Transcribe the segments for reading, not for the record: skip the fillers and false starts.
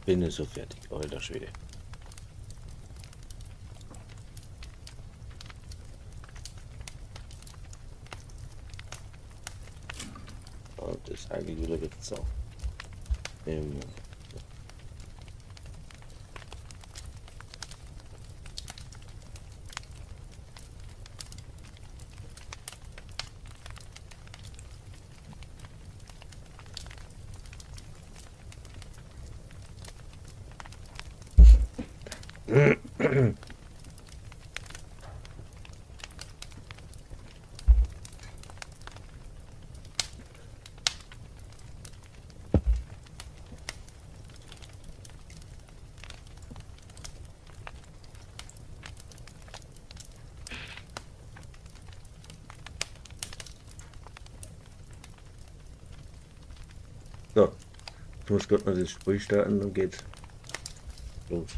Bin ich so fertig, alter Schwede. Und das eigentlich wieder weg so. So, ich muss gerade noch das Spiel starten, dann geht's los.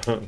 Ja.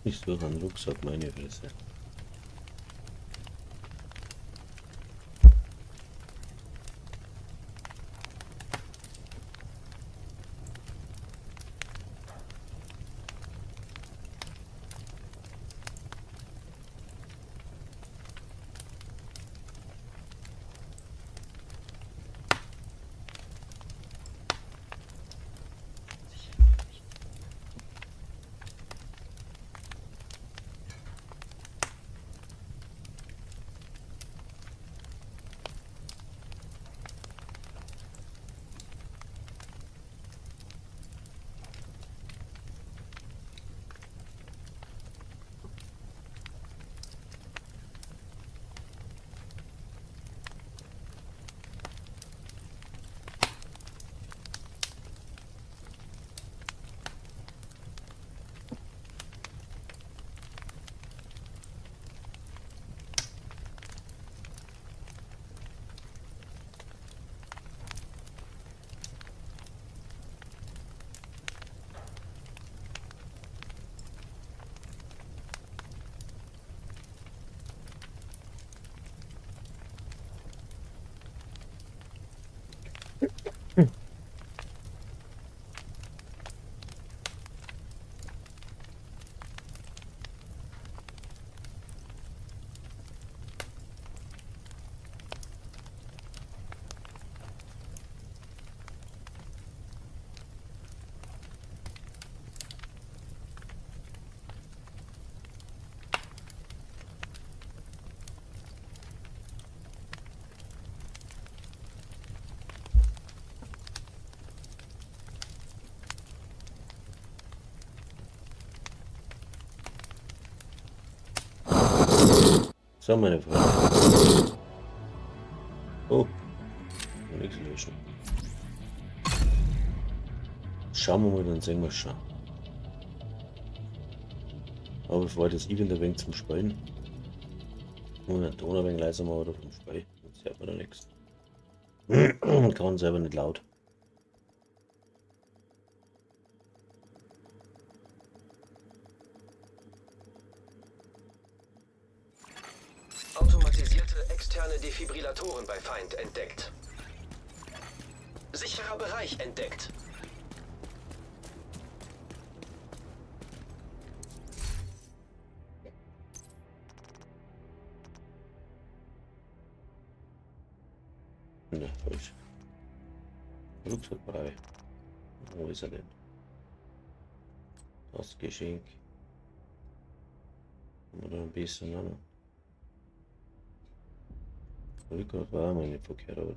Ich suche einen Rucksack, meine Fresse. So, meine Freunde. Oh. Nichts löschen. Schauen wir mal, dann sehen wir schon. Aber bevor das Event ein wenig zum Spielen. Nur den Ton ein wenig leiser machen oder vom Spiel. Sonst hört man da nichts. Kann selber nicht laut. Automatisierte externe Defibrillatoren bei Feind entdeckt. Sicherer Bereich entdeckt. Ne, falsch. Rucksackbrei. Wo ist er denn? Das Geschenk. Haben wir da ein bisschen, ne? Rückgrat war mal nicht verkehrt, aber.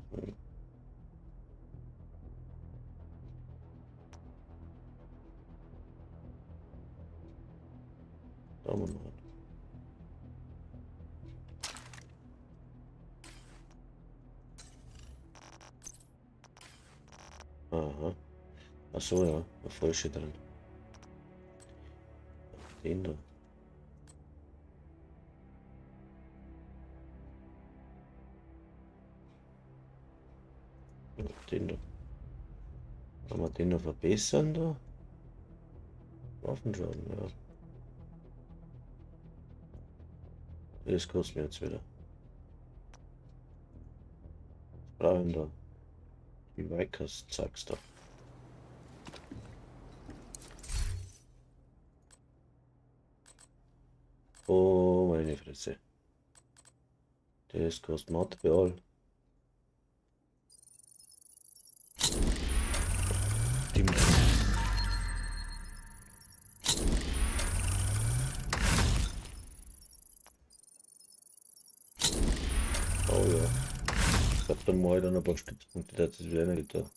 Da haben wir noch. Aha. Ach so, ja, eine falsche drin. Den da. Den da. Kann man den noch verbessern da? Waffenschaden, ja. Das kostet mir jetzt wieder. Was brauchen wir da? Die Vikers zeigst du. Oh, meine Fresse. Das kostet Material. Oh ja. Ich hab dann mal dann ein paar Stützpunkte, das ist wieder nicht da.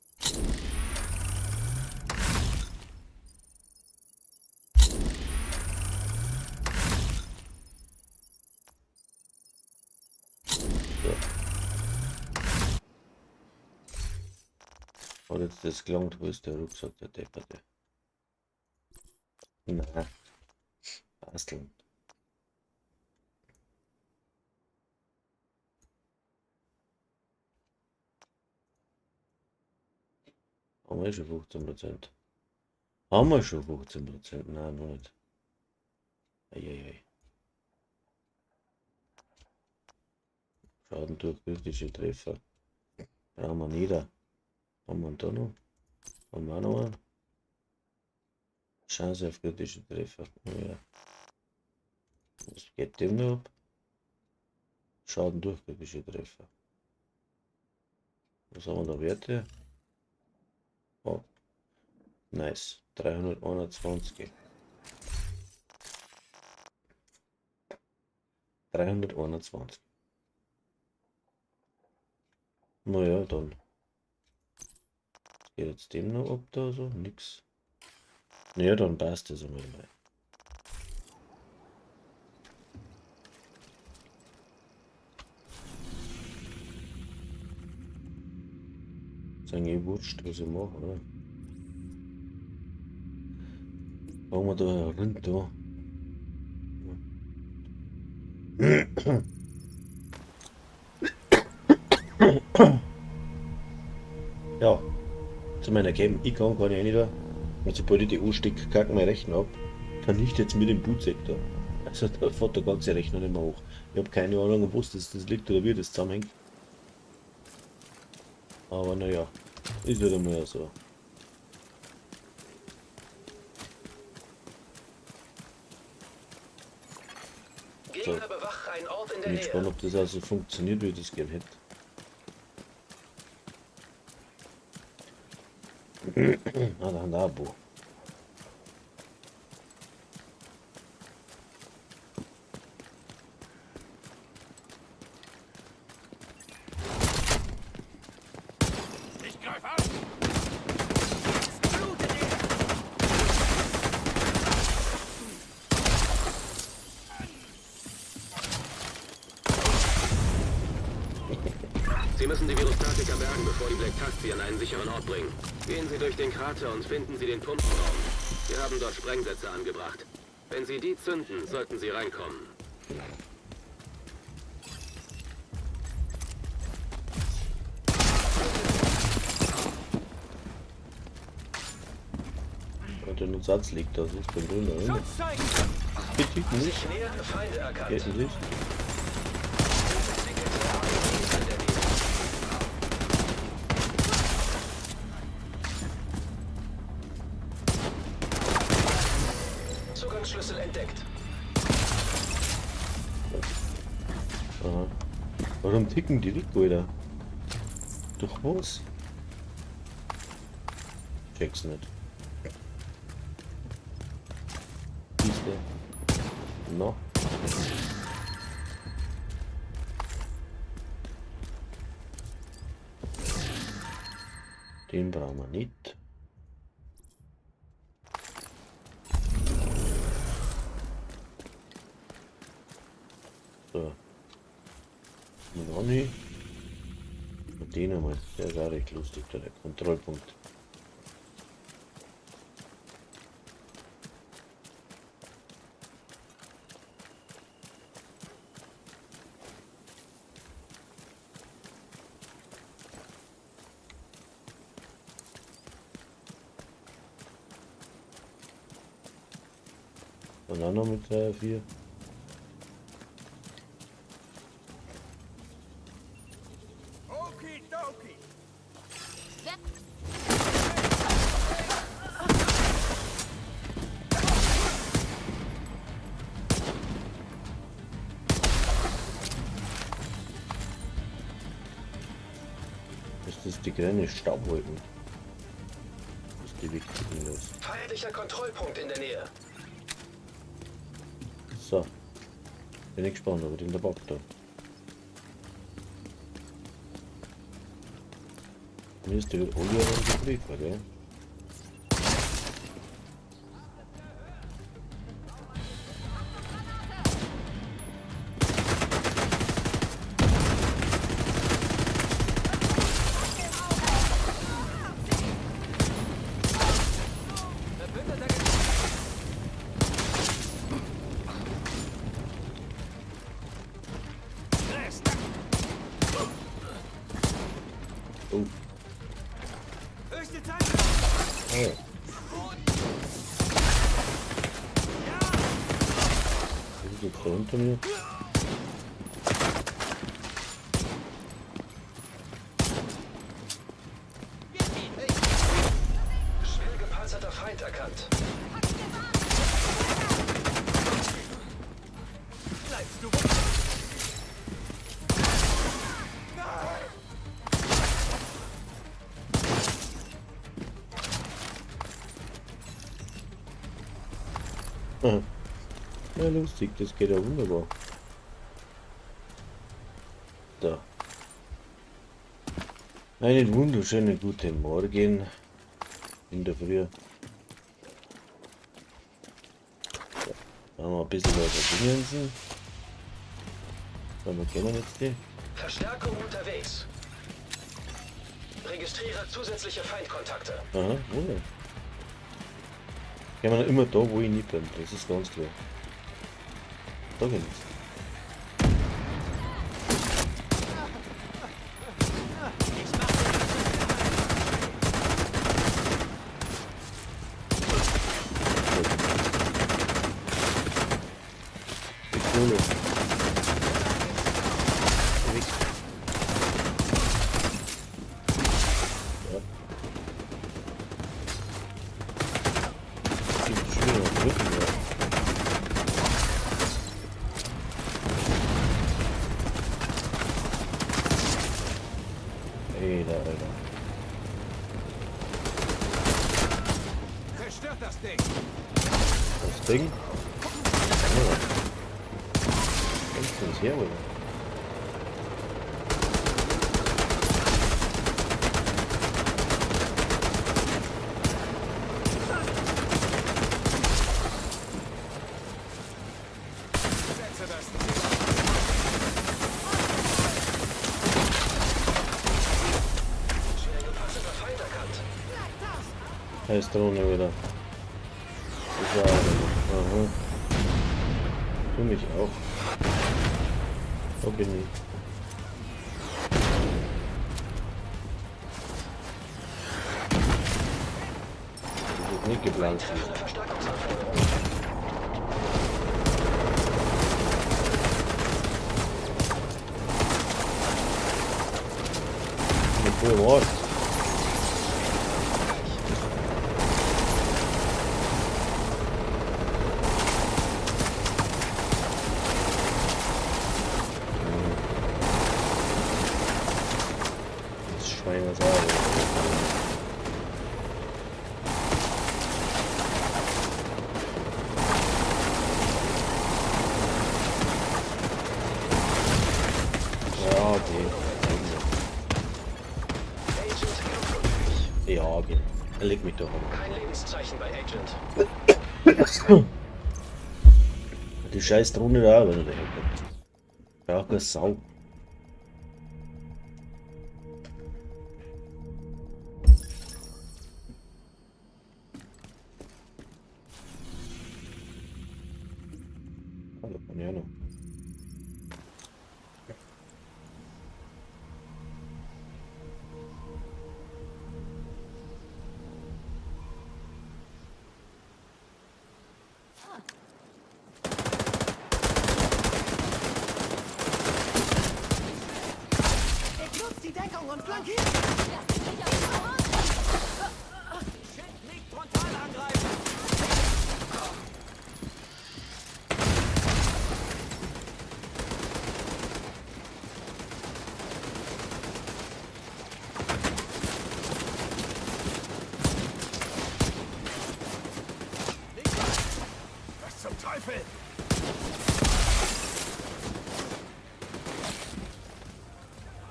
So. Hat jetzt das gelangt, wo ist der Rucksack, der Depperte? Na, basteln. Haben wir schon 15%? Haben wir schon 15%? Nein, noch nicht. Eieiei. Schaden durch kritische Treffer. Brauchen wir nieder. Haben wir da noch? Haben wir auch noch einen? Chance auf kritische Treffer. Oh ja. Was geht dem noch ab? Schaden durch kritische Treffer. Was haben wir da Werte? Oh. Nice. 321. 321. Naja, dann. Geht jetzt dem noch ab da so? Nix. Naja, dann passt das einmal mal. Ist eigentlich wurscht, was ich mache, oder? Fangen wir da runter. Ja, zu meiner Cam, ich kann keine rein da. Und sobald ich die anstecke, kackt mein Rechner ab. Vernichtet jetzt mit dem Bootsektor. Also da fährt der ganze Rechner nicht mehr hoch. Ich habe keine Ahnung, wo das liegt oder wie das zusammenhängt. Aber naja, ist wieder mal so. Gegner bewachen einen Ort in der Bin Nähe. gespannt, ob das also funktioniert, wie ich das gerne hätte. Ah, da haben wir auch ein paar. Ich greife an! Sie müssen die Virustatika bergen, bevor die Black Tusk sie an einen sicheren Ort bringen. Gehen Sie durch den Krater und finden Sie den Pumpenraum. Wir haben dort Sprengsätze angebracht. Wenn Sie die zünden, sollten Sie reinkommen. Und der Satz liegt da, das ist beim Grünen, oder? Bitte nicht. Sich nähernde Feinde erkannt. Geht nicht. Entwickelte AEDs in der Nähe. Zugangsschlüssel entdeckt. Aha. Warum ticken die weg, Alter? Durch was? Check's nicht. Kiste. No. Den brauchen wir nicht. So. Und dann und den einmal. Der ist auch recht lustig, da der Kontrollpunkt. Und dann noch mit 3, 4. Okidoki! Ist das die kleine Staubwolken? Das ist die wichtigen los. Feindlicher Kontrollpunkt in der Nähe. So. Bin ich gespannt, ob ich den da packt da. Mir ist der Olli aber ein gell? Oh. Höchste Zeit! Oh. Da unter mir. Schwer gepanzerter Feind erkannt. Bleibst du Aha. Ja, lustig, das geht ja wunderbar. Da. Einen wunderschönen guten Morgen. In der Früh. So, machen wir ein bisschen was Dingensen. So, wir kennen jetzt die. Verstärkung unterwegs. Registriere zusätzliche Feindkontakte. Aha, wunder. Gehen wir immer da, wo ich nicht bin, das ist ganz klar. Da bin ich. Die Kohle. Weg. Ja. Gibt schon wieder einen Rücken, ja. Alter, Alter. Zerstört das Ding! Das Ding. Ja. Kommst du das her, oder? Setze das Ziel. Schwer gepanzerter Feind erkannt. Heiß Drohne wieder. Das war auch. Aha. Für mich auch. Da bin ich. Das ist nicht geplant. Treffende Verstärkungsanforderung. Ich bin voll im Arsch. Das Schwein, was auch. Ja, okay. Agent kampfunfähig. Ja, okay. Leg mich doch an. Kein Lebenszeichen bei Agent. Die scheiß Drohne da, wenn du daherkommst. Braucht keine Sau. Ah, da kann ich auch noch. Ich nutze die Deckung und flankiere! Schild nicht frontal angreifen! Was zum Teufel?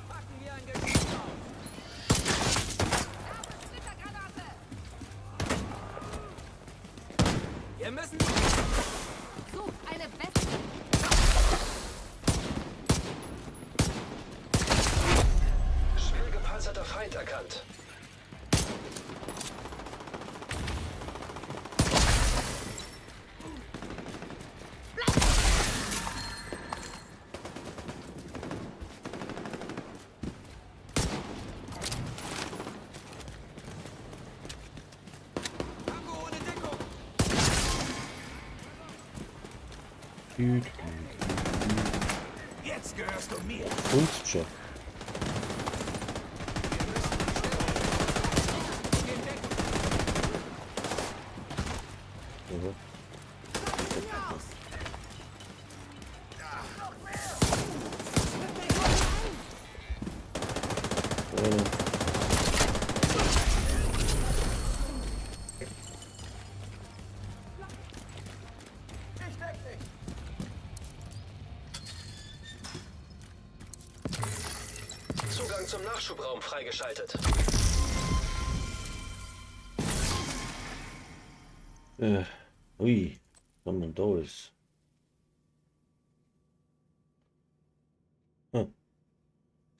Packen wir ein Geschütz auf! Wir müssen... Sucht eine bessere. Schwer gepanzerter Feind erkannt. Tango ohne Deckung! Tüt, tüt. Jetzt gehörst du mir. Kunst schon. Mhm. Ja. Ich deck dich. Zugang zum Nachschubraum freigeschaltet. Ui, was man da ist. Ah.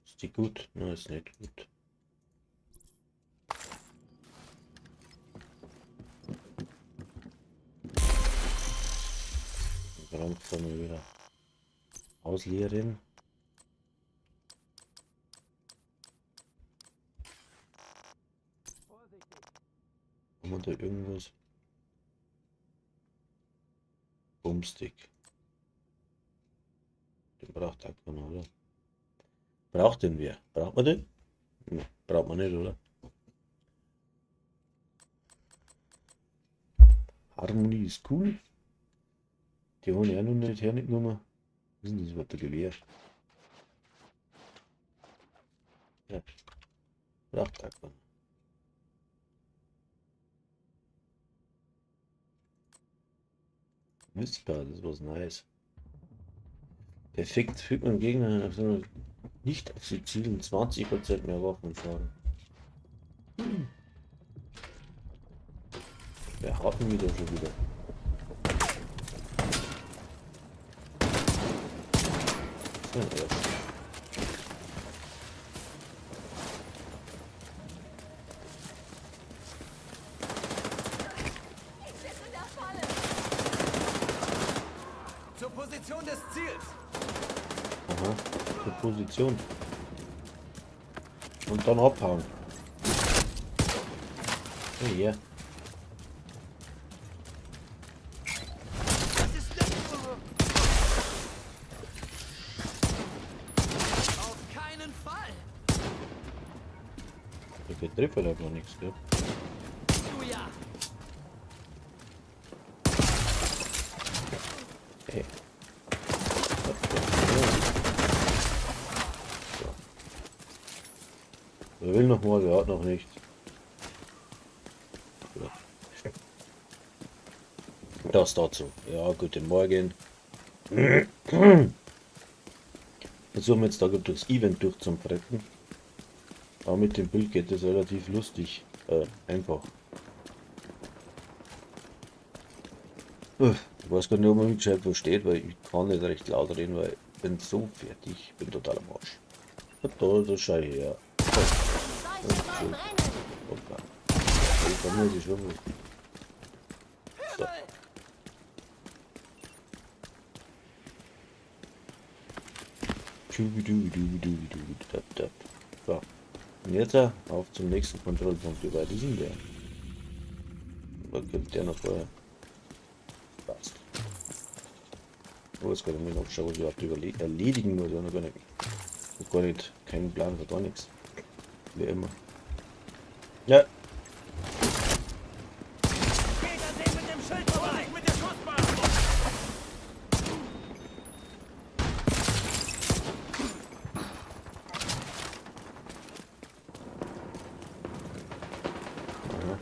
Ist die gut? Nein, ist nicht gut. Den kann man wieder ausleeren. Haben wir da irgendwas? Boomstick. Den braucht auch keiner, oder? Braucht den wer? Braucht man den? Ne, braucht man nicht, oder? Harmonie ist cool. Die habe ich auch noch nicht hergenommen. Was ist denn das überhaupt, ein Gewehr? Ja. Braucht auch keiner. Whisper, das ist was nice. Perfekt, fügt man Gegner nicht auf sie zielen, 20% mehr Waffenschaden. Wer haut mich da schon wieder? So ein Arsch. Ich sitze in der Falle. Zur Position des Ziels! Aha, zur Position. Und dann abhauen. Oh ja. Das ist nicht... Auf keinen Fall! Der trifft halt noch nichts, gell? Du ja! Hey. So. Wer will noch mal, wer hat noch nicht. Ja. Das dazu. Ja, guten Morgen. Versuchen wir jetzt da durchs Event durchzufretten. Aber mit dem Bild geht das relativ lustig. Einfach. Ich weiß gar nicht, ob man mich gescheit versteht, weil ich kann nicht recht laut reden, weil ich bin so fertig. Ich bin total am Arsch. Und da schau ich her. Die Seuche soll brennen. Hoppla. Da muss ich schon. So. So. Und jetzt auf zum nächsten Kontrollpunkt. Wie weit ist denn der? Da kommt der noch vorher. Passt. Oh, jetzt kann ich mir noch schauen, was ich überhaupt erledigen muss. Ich habe noch gar nicht, noch gar nicht, keinen Plan für gar nichts. Wie immer. Ja. Geht an dem mit dem Schild vorbei! Mit der Schussbahn. Aha.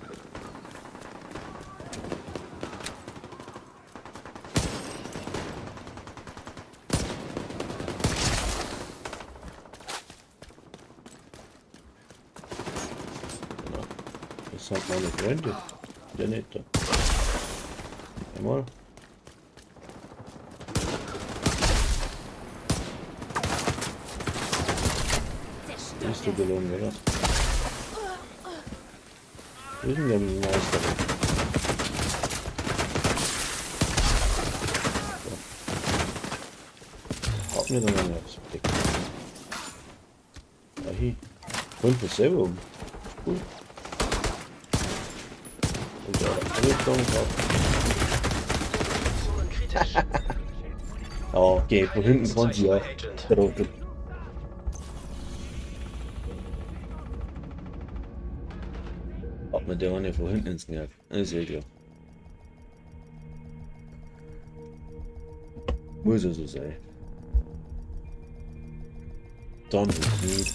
Genau. Das sind meine Freunde. Der nicht da. Einmal. Zerstört Bist du es. gelungen, oder? Wo ist denn der Meister? So. Haut mir dann mal aufs Deck. Da hier. Bringt mich selber um. Ist cool. Und der Richtung drauf. Kritisch. Oh, okay, von hinten kommt sie ja. Agent. Trottel. Hat mir der eine von hinten ins Knack. Ist ja klar. Muss ja so sein. Dann ist nicht.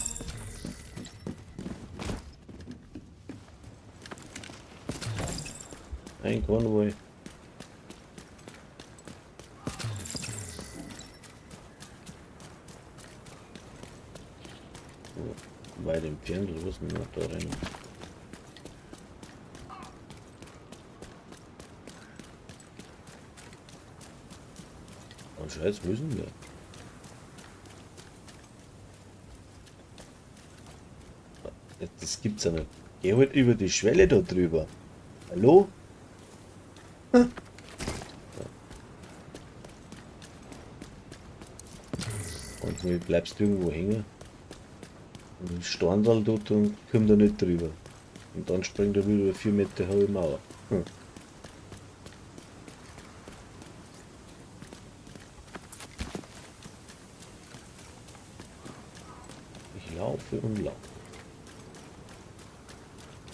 Ein Konvoi. So, weit entfernt, oder was wir noch da rein? Oh Scheiß, wo ist denn der? Das gibt's ja nicht. Geh halt über die Schwelle da drüber. Hallo? Hm. Und wie bleibst du irgendwo hängen? Und Storndal dort und kommt da nicht drüber. Und dann springt er wieder über 4 Meter hohe Mauer. Hm. Ich laufe und laufe.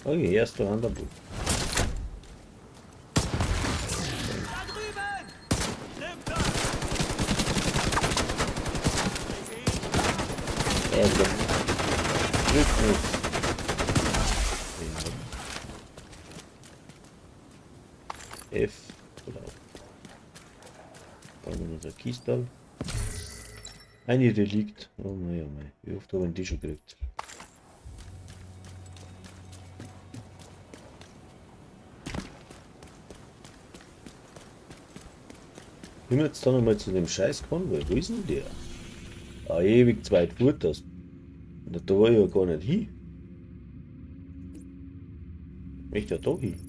Okay, erster Wanderbuch. Da drüben! Nimmt das! Ja, das trifft nicht. Ja. F. Genau. Dann haben wir unser Kistal. Eine Relikt. Oh mei, oh mei. Wie oft habe ich die schon gekriegt? Gehen wir jetzt da nochmal zu dem scheiß Konvoi. Wo ist denn der? Ah, ewig zweit fort das. Na, da war ich ja gar nicht hin. Ich möchte ja da hin.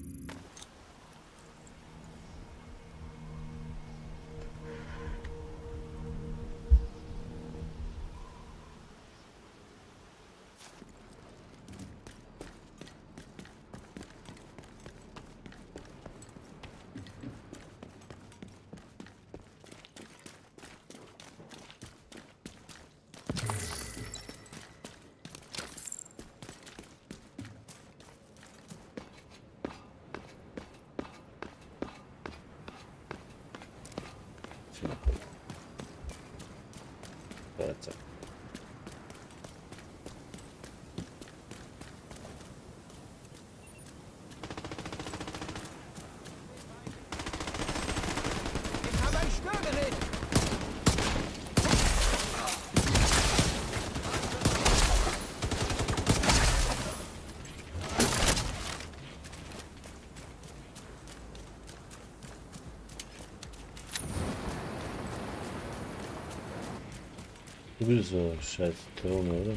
So, jetzt. Ich habe ein Störgerät! Du bist so ein scheiß Klon, oder?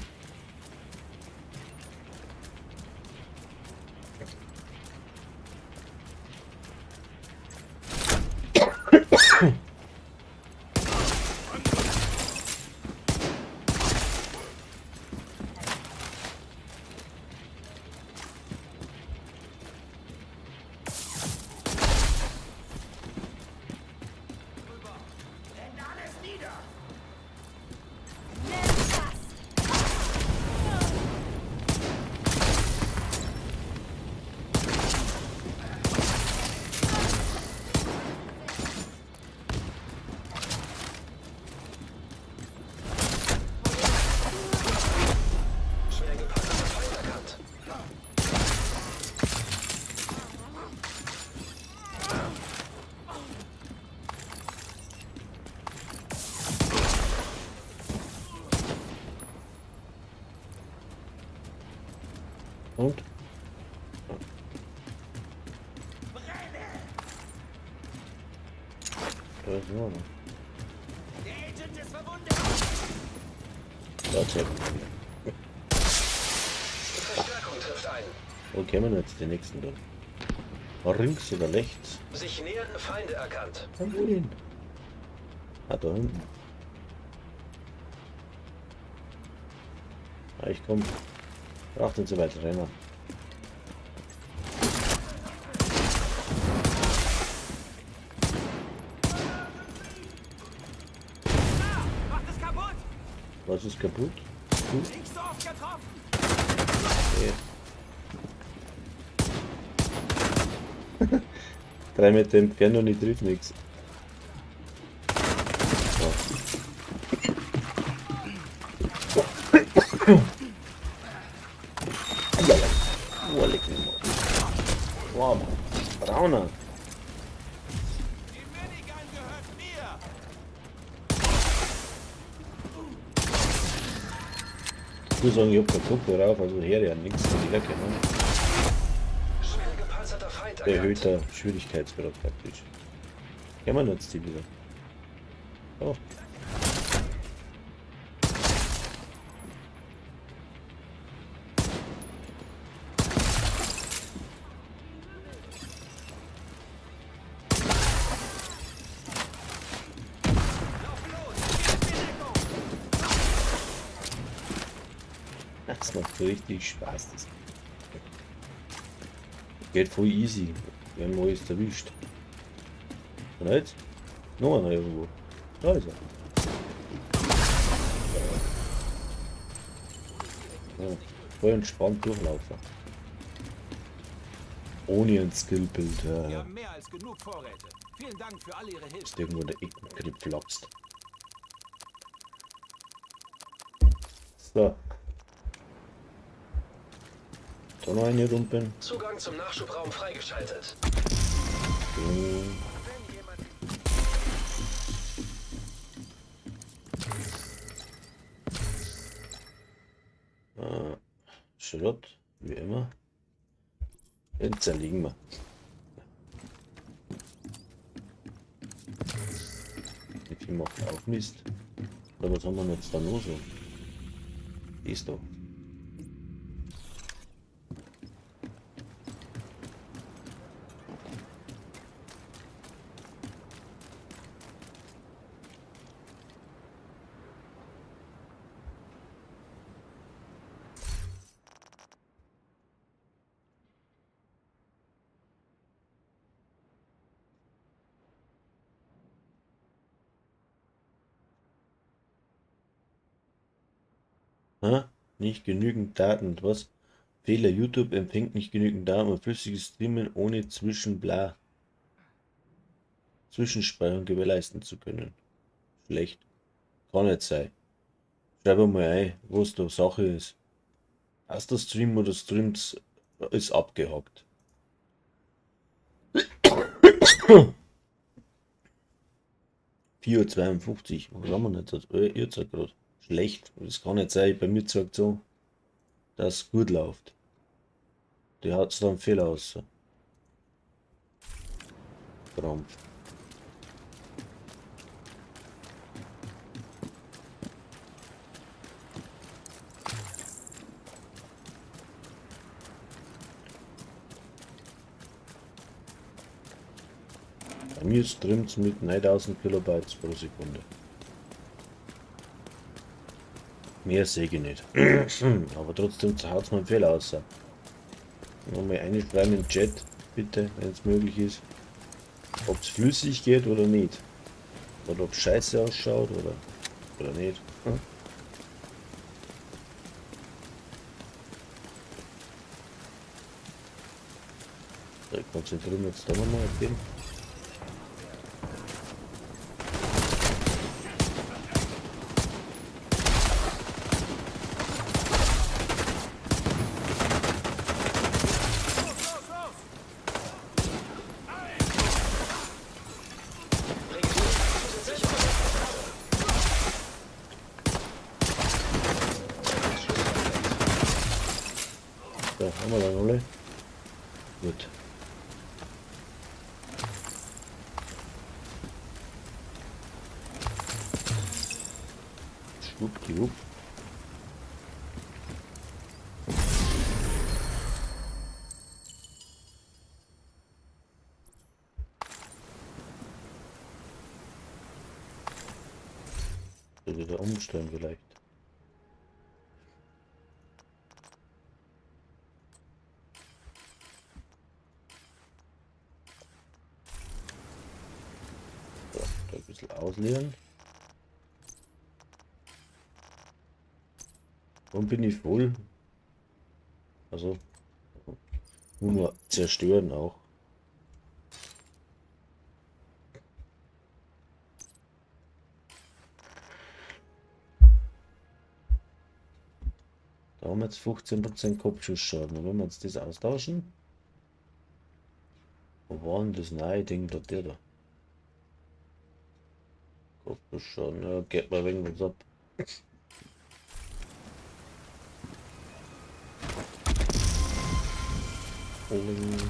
Brennt alles nieder! Nimm das! Schwer gepanzerter Feind erkannt. Und? Da ist noch einer. Der Agent ist verwundet! Da checken wir. Verstärkung trifft ein. Wo kämen wir jetzt den nächsten da? Links oder rechts? Sich nähernde Feinde erkannt. Wo denn? Ah, da hinten. Ah, ich komm. Braucht nicht so weit rennen. Da! Macht es kaputt! ist kaputt? Du? Nicht so oft getroffen! Okay. 3 Meter Entfernung und ich triff nichts. So. Oh, leck mich mal. Wow, Brauner. Die Minigun gehört mir! Ich muss sagen, ich hab keinen Kopfhörer auf, also her ja nichts, was ich herkomme. Schwer gepanzerter Feind erkannt. Erhöhter Schwierigkeitsgrad praktisch. Kennen wir jetzt die wieder. Oh. Das macht richtig Spaß. Das geht voll easy. Wir haben alles erwischt. Und jetzt? Noch einer irgendwo. Da ist er. Ja, voll entspannt durchlaufen. Ohne ein Skillbild. Wir Ja. haben mehr als genug Vorräte. Vielen Dank für all Ihre Hilfe. Ist irgendwo in der Ecke geflapst. So. Da noch eine rumpen. Zugang zum Nachschubraum freigeschaltet. So. Schrott, wie immer. Den zerlegen wir. Wie viel macht auch Mist. Oder was haben wir jetzt da noch so? Ist doch. Ha? Nicht genügend Daten. Was? Fehler. YouTube empfängt nicht genügend Daten und flüssiges Streamen ohne Zwischenbla. Zwischenspeicherung gewährleisten zu können. Schlecht. Kann nicht sein. Schreib mal ein, was da Sache ist. Erster Stream oder Streams ist abgehackt. 4:52 Uhr. Was haben wir denn jetzt? Ihr zeigt gerade. Schlecht. Das kann nicht sein. Bei mir zeigt so, dass es gut läuft. Die hat da einen Fehler aus. Krampf. Bei mir streamt's mit 9000 Kilobytes pro Sekunde. Mehr sehe ich nicht. Aber trotzdem haut's mir einen Fehler aus. Nochmal einschreiben im Chat, bitte, wenn es möglich ist. Ob's flüssig geht oder nicht. Oder ob's scheiße ausschaut oder nicht. Hm? So, ich konzentriere mich jetzt da nochmal auf den. So, haben wir dann alle. Gut. Schwuppdiwupp. So, wieder umstellen vielleicht. So, da ein bisschen ausleeren. Warum bin ich voll? Also, nur zerstören auch. Da haben wir jetzt 15% Kopfschussschaden. Und wenn wir jetzt das austauschen. Wo war denn das neue Ding da? Der da? Kopfschussschaden, ja, geht mal wegen was ab. Und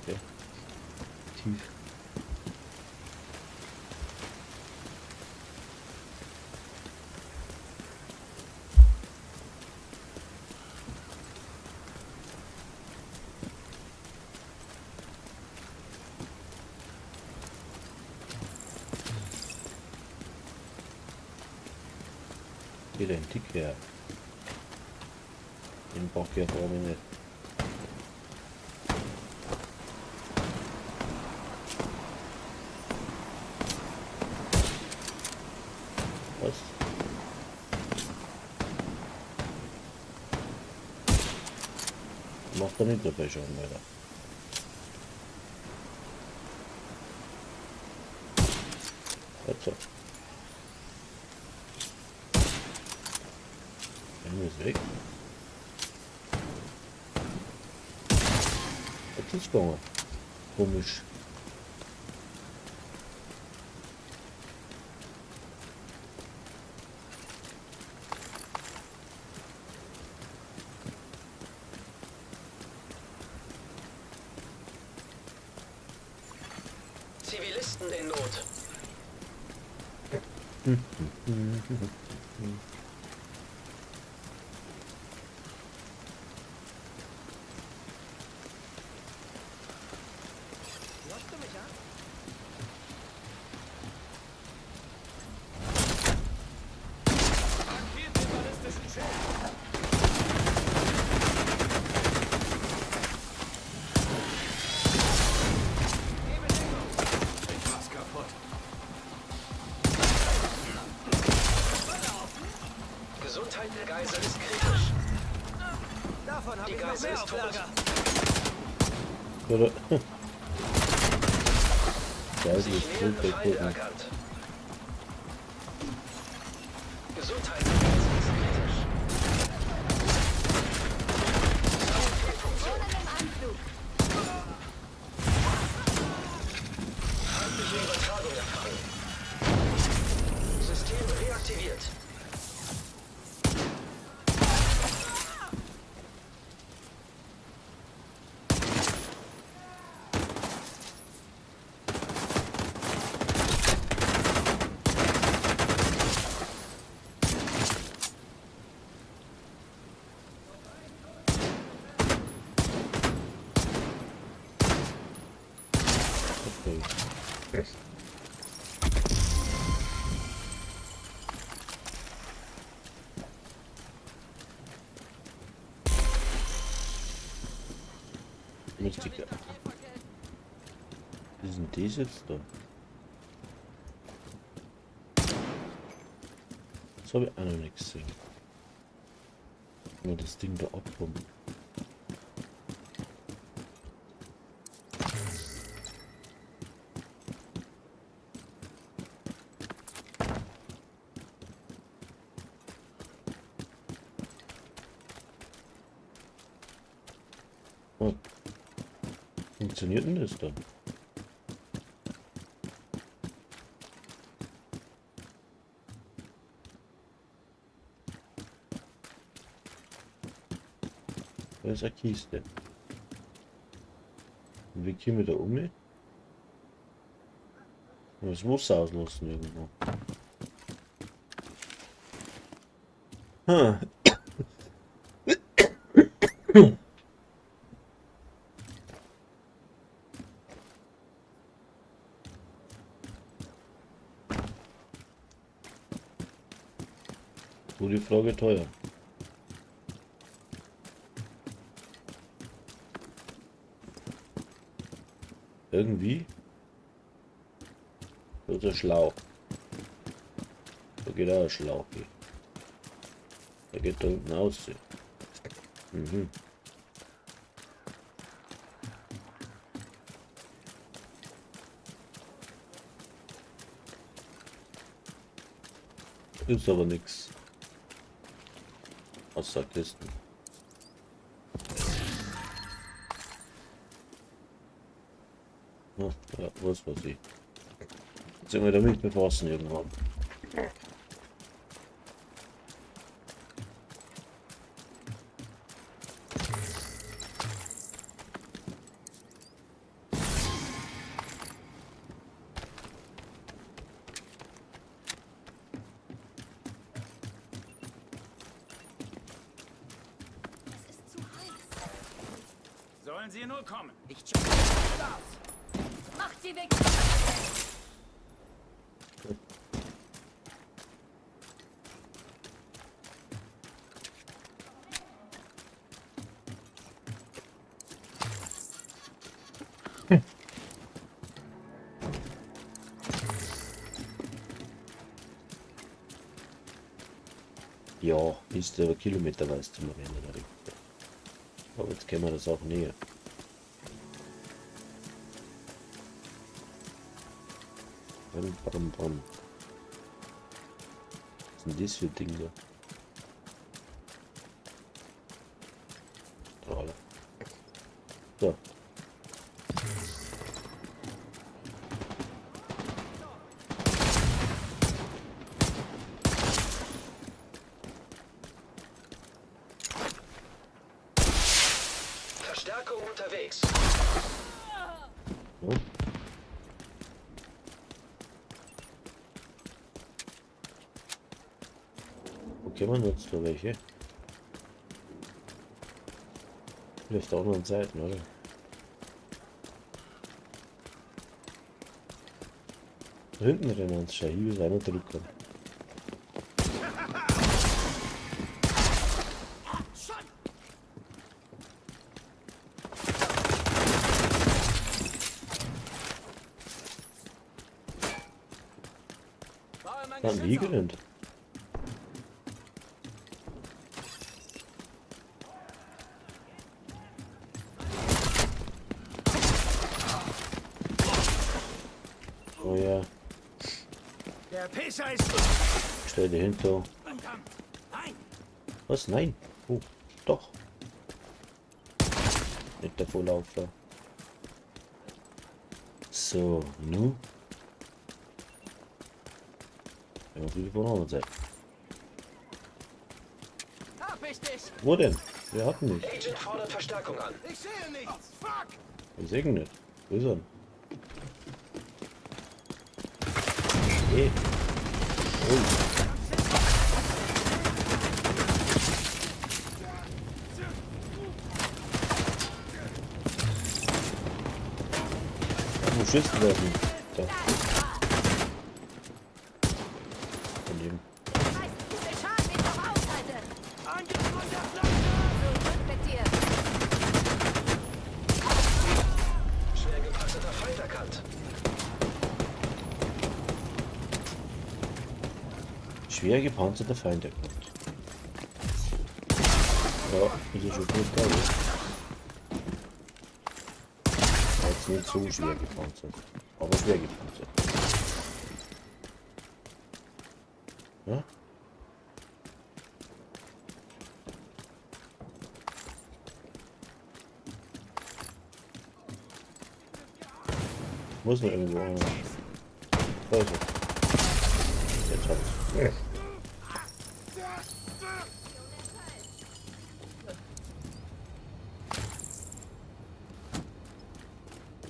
okay. Tief. Geht ein Tick her. Den brauch ich ja glaube ich nicht. Was? Macht er nicht dabei schon, leider. Jetzt. Einer ist weg. Jetzt ist gegangen. Komisch. Zivilisten in Not. Hörst du mich an? Markiert den ballistischen Schild! Ich mach's kaputt. Gesundheit der Geisel ist kritisch. Davon habe Die ich noch Geisel mehr ist auf tot. Lager. Oder? Geisel Sich ist tot, nähernde der Feinde tot. erkannt. Gesundheit der Geisel ist kritisch. Drohnen im Anflug. Feindliche Übertragung empfangen. System reaktiviert. Okay. Lustig. Was ist denn das jetzt da? Das habe ich auch noch nicht gesehen. Nur das Ding da abpumpen. Oh. Funktioniert denn das dann? Da ist eine Kiste. Und wie kommen wir da um? Das Wasser auslassen irgendwo. Hm. Gute Frage, teuer. Irgendwie. So ist der Schlauch. Da geht auch ein Schlauch hier. Der geht da unten aus. Mhm. Ist aber nichts. Außer Kisten. Ja, was weiß ich. Sind wir damit befassen irgendwann. Es ist zu heiß. Sollen sie nur kommen. Ich check das. Macht sie weg! Ja, ist aber kilometerweise zum Rennen. Aber jetzt kennen wir das auch näher. Bam, bam, bam. Was sind das für Dinge? Strahler. So. Verstärkung unterwegs. Ja. Wo kommen jetzt da welche? Vielleicht auch noch an Seiten, oder? Da hinten rennen uns schon, hier ist einer drücken. Baue mein Haben die Geschütz auf. gerannt? Oh ja, Der Pisser ist... stell dir hinter. Verdammt! Nein! Was? Nein. Oh, doch. Nicht davor laufen. So, nu. Ja, wieder von der anderen Seite. Hab ich dich! Wo denn? Wir hatten nicht. Agent fordert Verstärkung an. Ich sehe nichts! Fuck! Ich sehe ihn nicht. Wo ist er? Hey. Oh. Wo schießt du da denn? Da. Daneben. Weiß, diese Schaden mich doch aushalte! Angriff von der Flanke! Zurück mit dir! Schwer gepanzerter Feind erkannt. Schwer gepanzerter Feind erkannt. Ja, ist ja schon brutal. Ja. Jetzt nicht so schwer gepanzert, aber schwer gepanzert. Ja? Muss noch irgendwo einer. Da ist er. Jetzt hab ich's.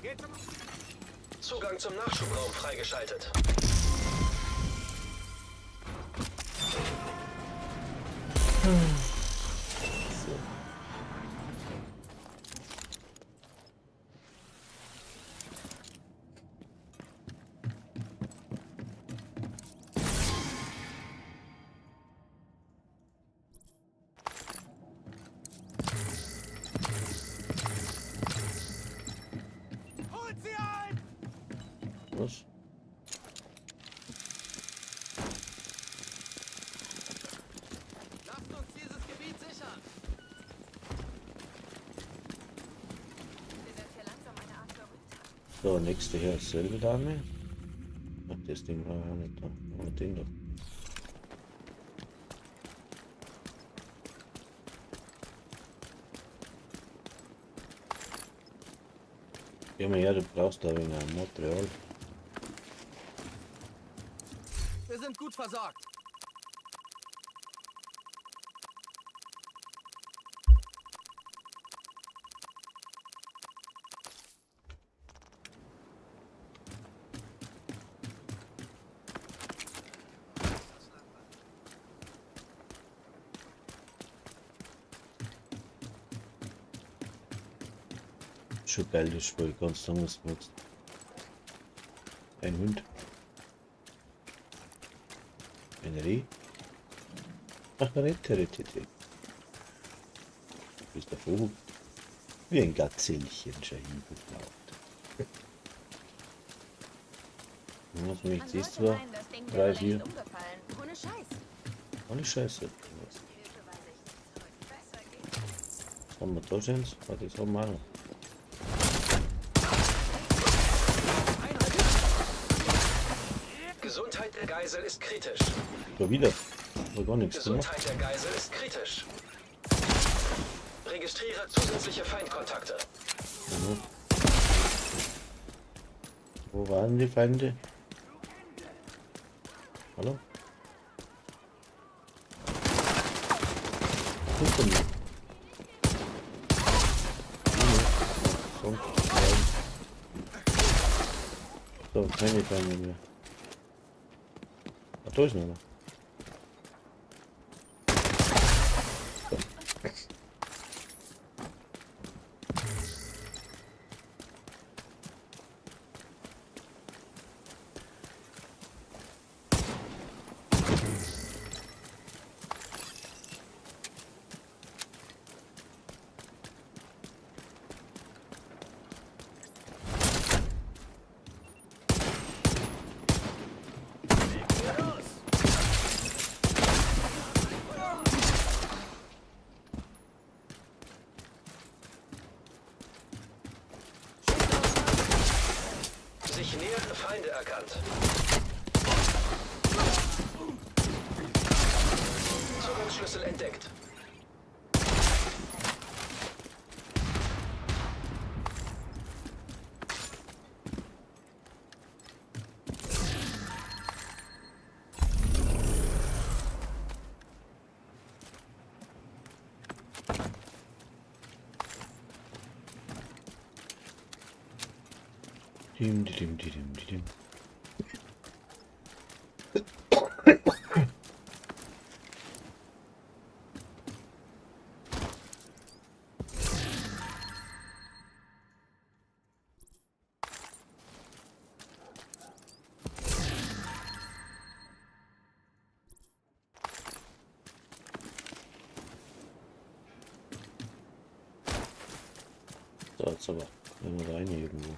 Geht zum... Zugang zum Nachschubraum freigeschaltet. So. Holt sie ein! Was? Lasst uns dieses Gebiet sichern! Mir wird hier langsam eine Art Berühmtheit. So, nächste her, selbe Dame. Ach, das Ding war ja nicht da. Und den da. Geh mal her, du brauchst da ein wenig Material. Wir sind gut versorgt. Schon geil, das Spiel. Kannst sagen, was du magst. Ein Hund. Ein Reh. Ach, ein Reh. Du bist der Vogel. Wie ein Gazellchen, schon geglaubt. Was mich Man siehst sollte du? meinen, das Ding 3, wäre 4. längst umgefallen. Ohne Scheiß. Ohne Scheiße. Hilfe weiß ich nicht. Heute besser geht's. Was haben wir da schon? Ah, das haben wir auch noch. Gesundheit der Geisel ist kritisch. Da wieder. War gar nichts gemacht. Gesundheit der Geisel ist kritisch. Registriere zusätzliche Feindkontakte. Mhm. Wo waren die Feinde? Hallo? Hinter mir. So, keine Feinde mehr. Ach, da ist noch einer. Sich nähernde Feinde erkannt. Zugangsschlüssel entdeckt. Dim, dim, dim, dim, dim. So, jetzt aber. Nehmen wir rein hier irgendwo.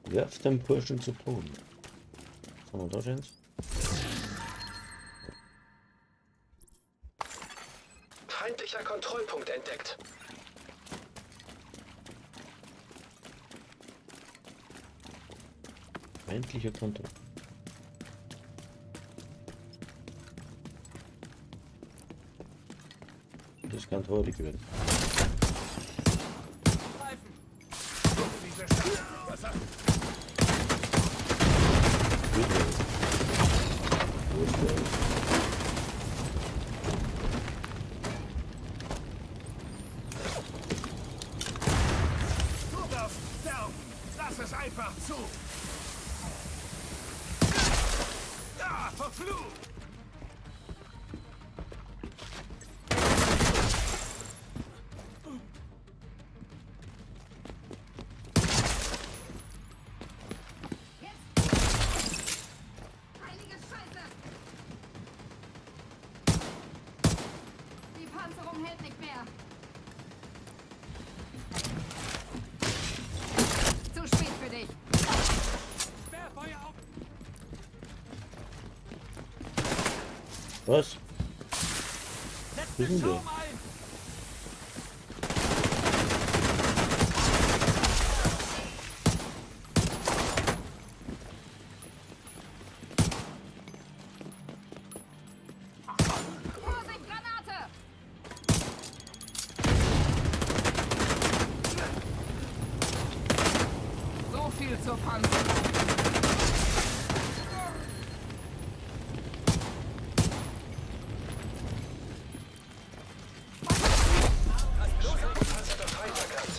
Werft den Burschen zu Boden. Was haben wir da schon? Feindlicher Kontrollpunkt entdeckt. Feindlicher Kontroll. Das kann haarig werden. Diese Stadt. Was hat Wieder. Was da ist. Du wirst sterben! Lass es einfach zu! Ah, verflucht! Heilige Scheiße! Die Panzerung hält nicht mehr. Zu spät für dich. Sperrfeuer auf! Was? Setzt Wo ist den denn der? Schaum ein! Vorsicht, Granate! So viel zur Panzerung. Panzerter Feind erkannt.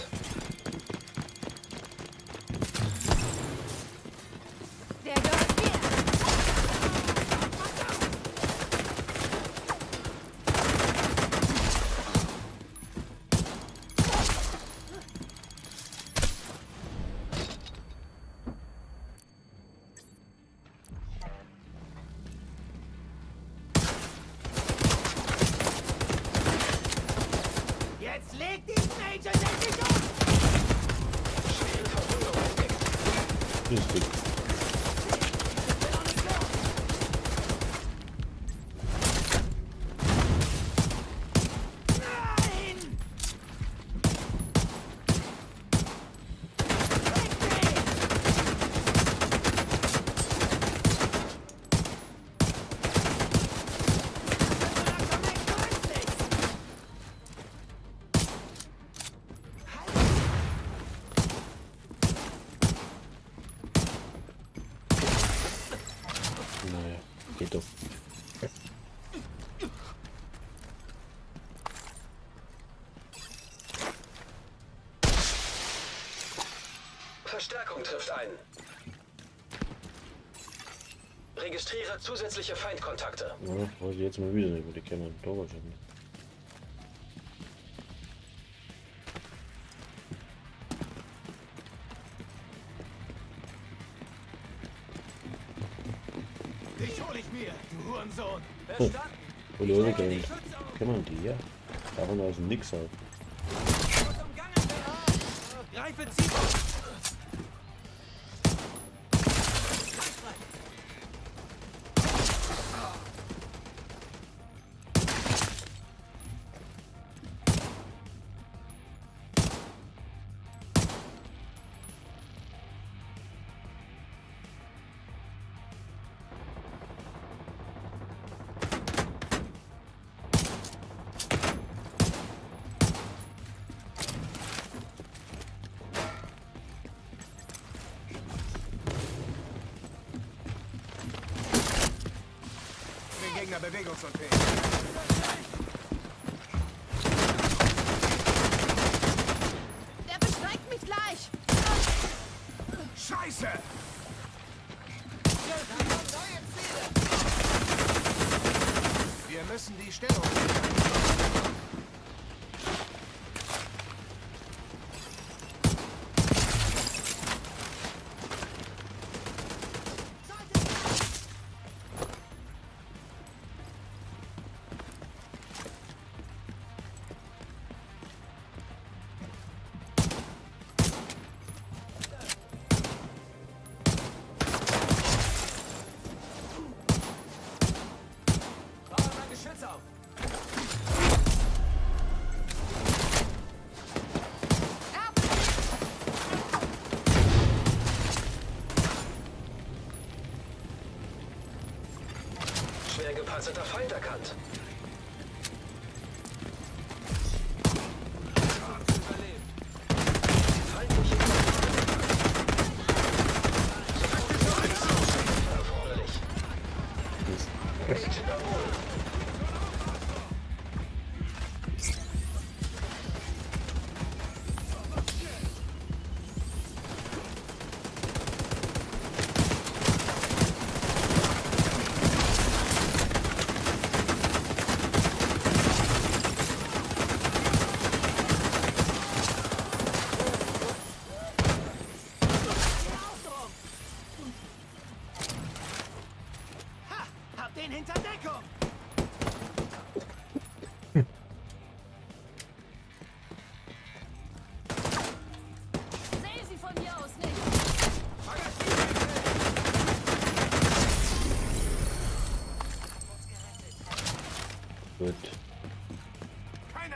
Der gehört mir! Jetzt leg diesen Agent endlich um! Schwere Verwundung entdeckt. Lustig. Nein! Fick dich! So langsam echt brenzlig. Naja, geht doch. Verstärkung trifft ein. Registriere zusätzliche Feindkontakte. Ja, weiß ich jetzt mal wieder nicht, wo die kämen. Da wahrscheinlich. Dich hol ich mir, du Hurensohn! Verstanden! Hol ich Stelle runtergerannt. die Schütze auf! Kämen die, ja? Davon aus dem Nix auf. Muss umgangen werden! Greife Ziel! Den Gegner bewegungsunfähig. Der bestreikt mich gleich! Scheiße! Neue Ziele! Wir müssen die Stellung sichern.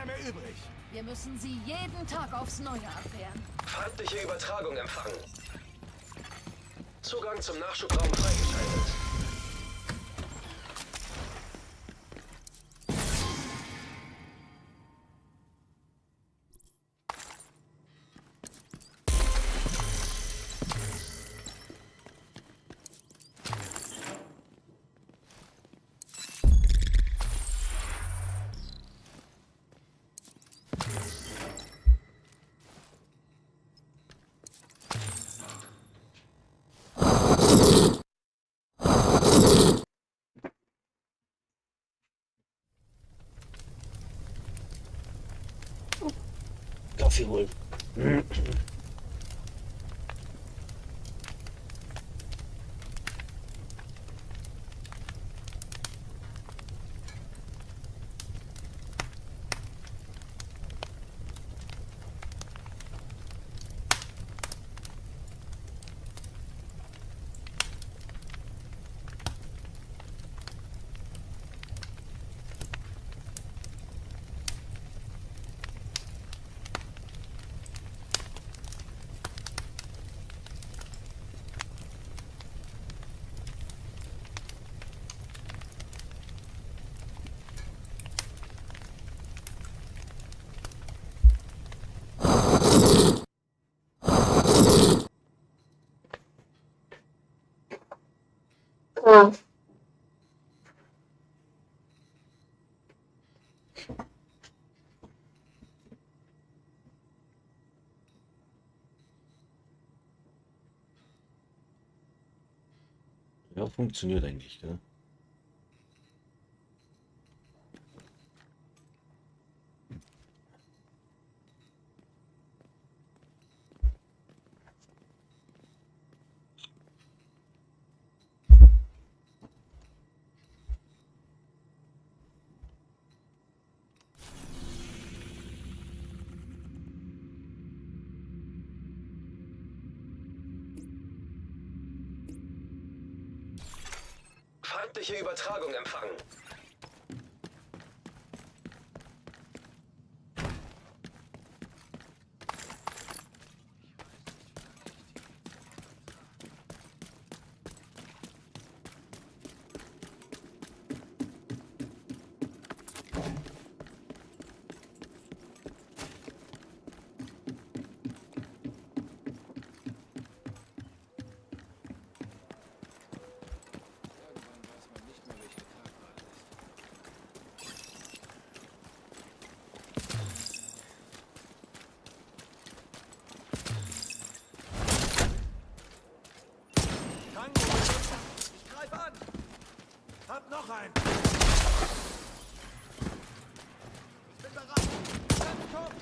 Keiner mehr übrig. Wir müssen sie jeden Tag aufs Neue abwehren. Feindliche Übertragung empfangen. Zugang zum Nachschubraum freigeschaltet. Kaffee holen. Ja, funktioniert eigentlich, gell? Feindliche Übertragung empfangen. Tango benutzen. Ich greife an. Hab noch einen. Ich bin bereit. Dann komm.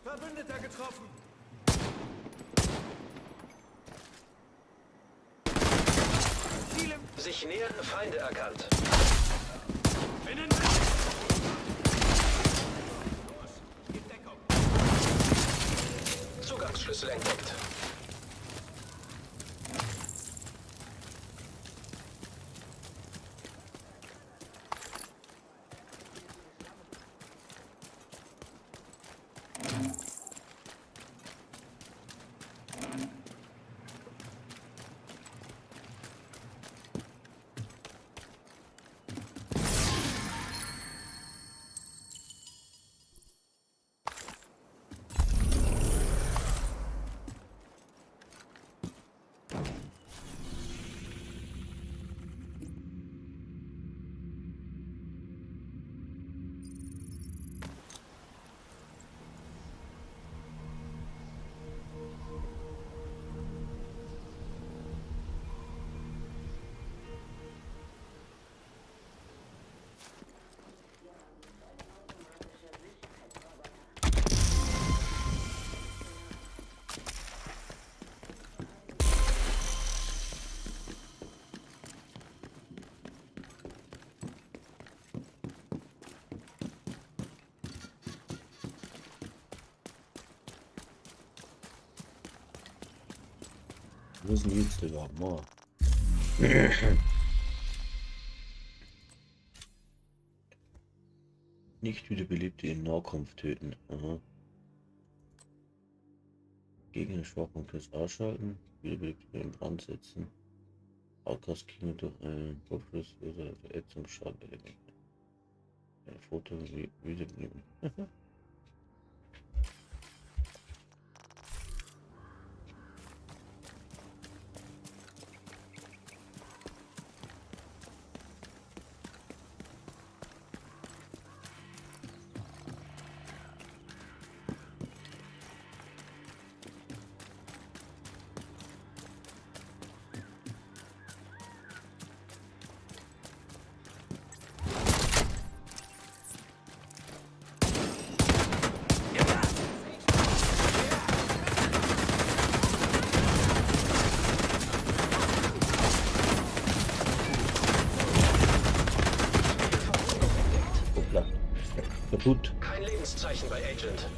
Verbündeter getroffen. Ziel im Sich nähernde Feinde erkannt. Binnen. Los, gib Deckung. Zugangsschlüssel entdeckt. Wo ist denn jetzt überhaupt mal? Nicht wiederbelebte im Nahkampf töten. Aha. Gegner Schwachpunkt ausschalten. Wiederbelebte in Brand setzen. Outcast Gegner durch einen Kopfschuss oder Verätzungsschaden eliminieren. Ein Foto wiederbeleben. Hoppla. Kaputt. Kein Lebenszeichen bei Agent.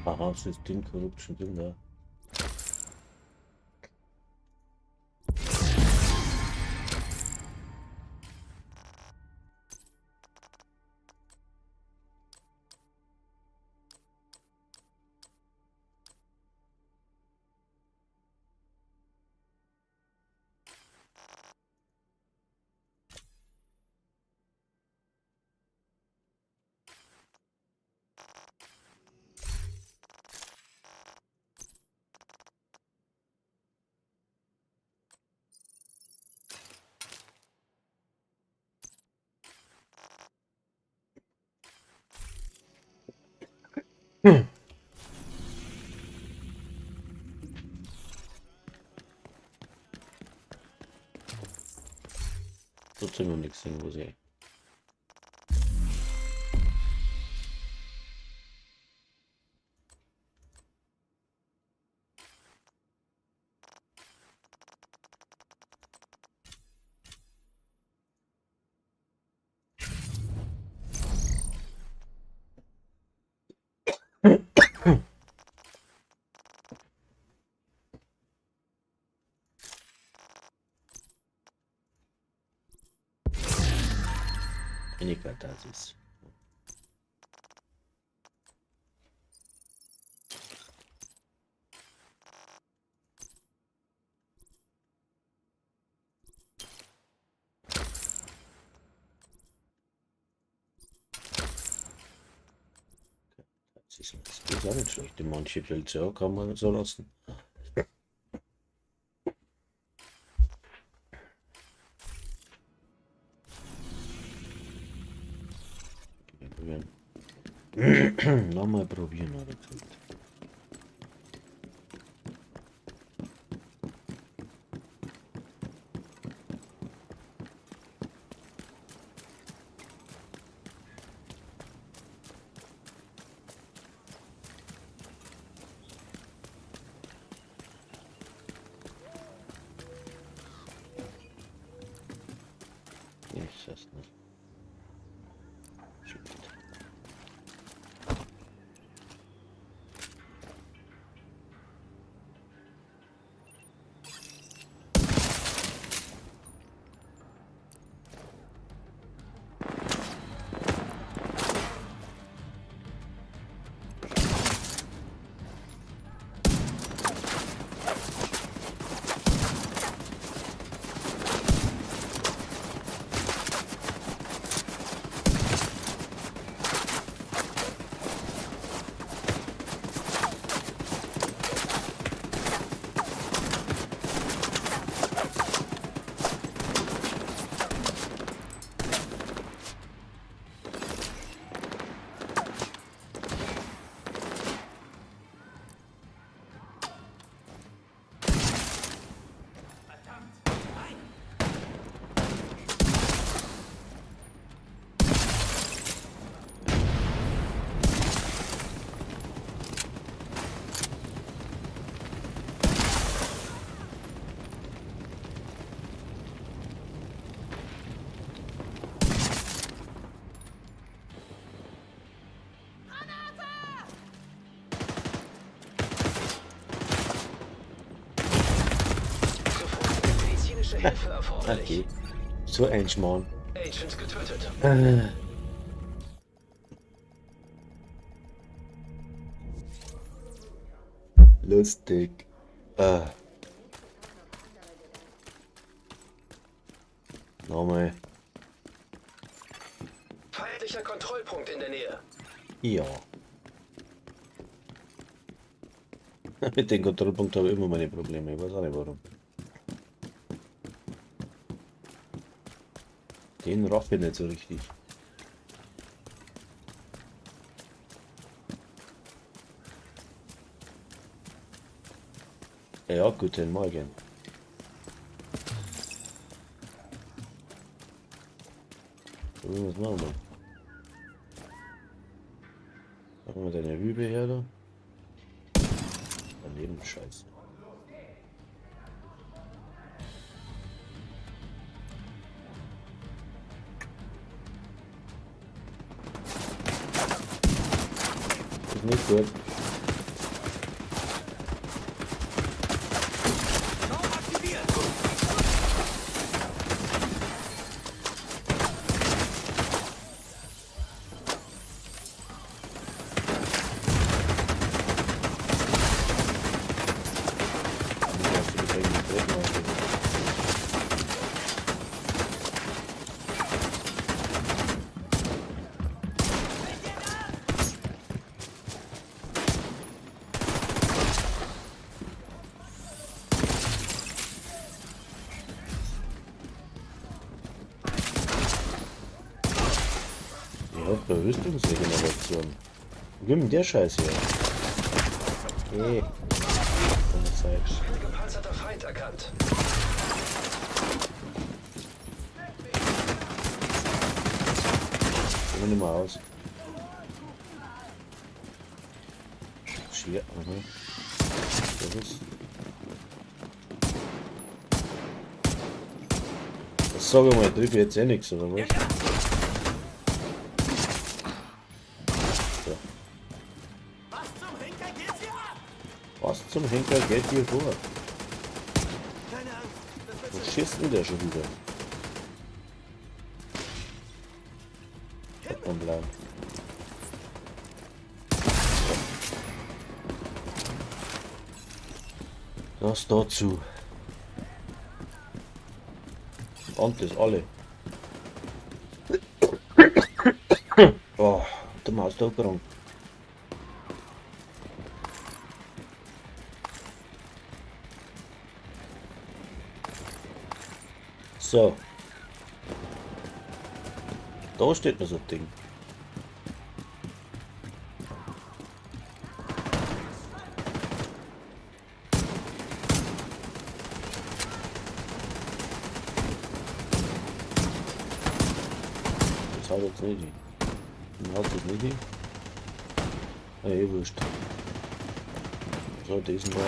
Aha, System Corruption drin da. Trotzdem noch nichts sehen, wo sie. Eine Katharsis. Das ist auch nicht schlecht. Manche Pilze auch kann man so lassen. Probieren. Nochmal probieren, hat er gesagt. Ich das nicht. Shit. Hilfe erforderlich. Okay. So ein Schmarrn. Agent getötet. Lustig. Ah. Nochmal. Feindlicher Kontrollpunkt in der Nähe. Ja. Mit dem Kontrollpunkt habe ich immer meine Probleme. Ich weiß auch nicht warum. Den raff ich nicht so richtig. Ja, guten Morgen. Probieren wir es nochmal. Machen wir deine Rübe her da. Daneben Scheiße. Ist nicht gut. Raum aktiviert! Ja, hast du das eigentlich drin lassen? Ich hab da Rüstungsregeneration. Wo kommt denn der Scheiß her? Ey. Keine Zeit. Schwer gepanzerter Feind erkannt. Gehen wir nicht mal aus. Schier, aha. Das ist. Das sag ich mal, trifft jetzt eh nichts, oder was? So. Was zum Henker geht hier ab? Was zum Henker geht hier vor? Keine Angst, das wird Wo schon. schießt denn der schon wieder? Hat man blau. Das dazu. Und das alle. Oh, der Maus da krank. So. Da steht noch so ein Ding. Das haut jetzt nicht hin. Das haut das nicht hin. Ah, eh wurscht. So, diesen da.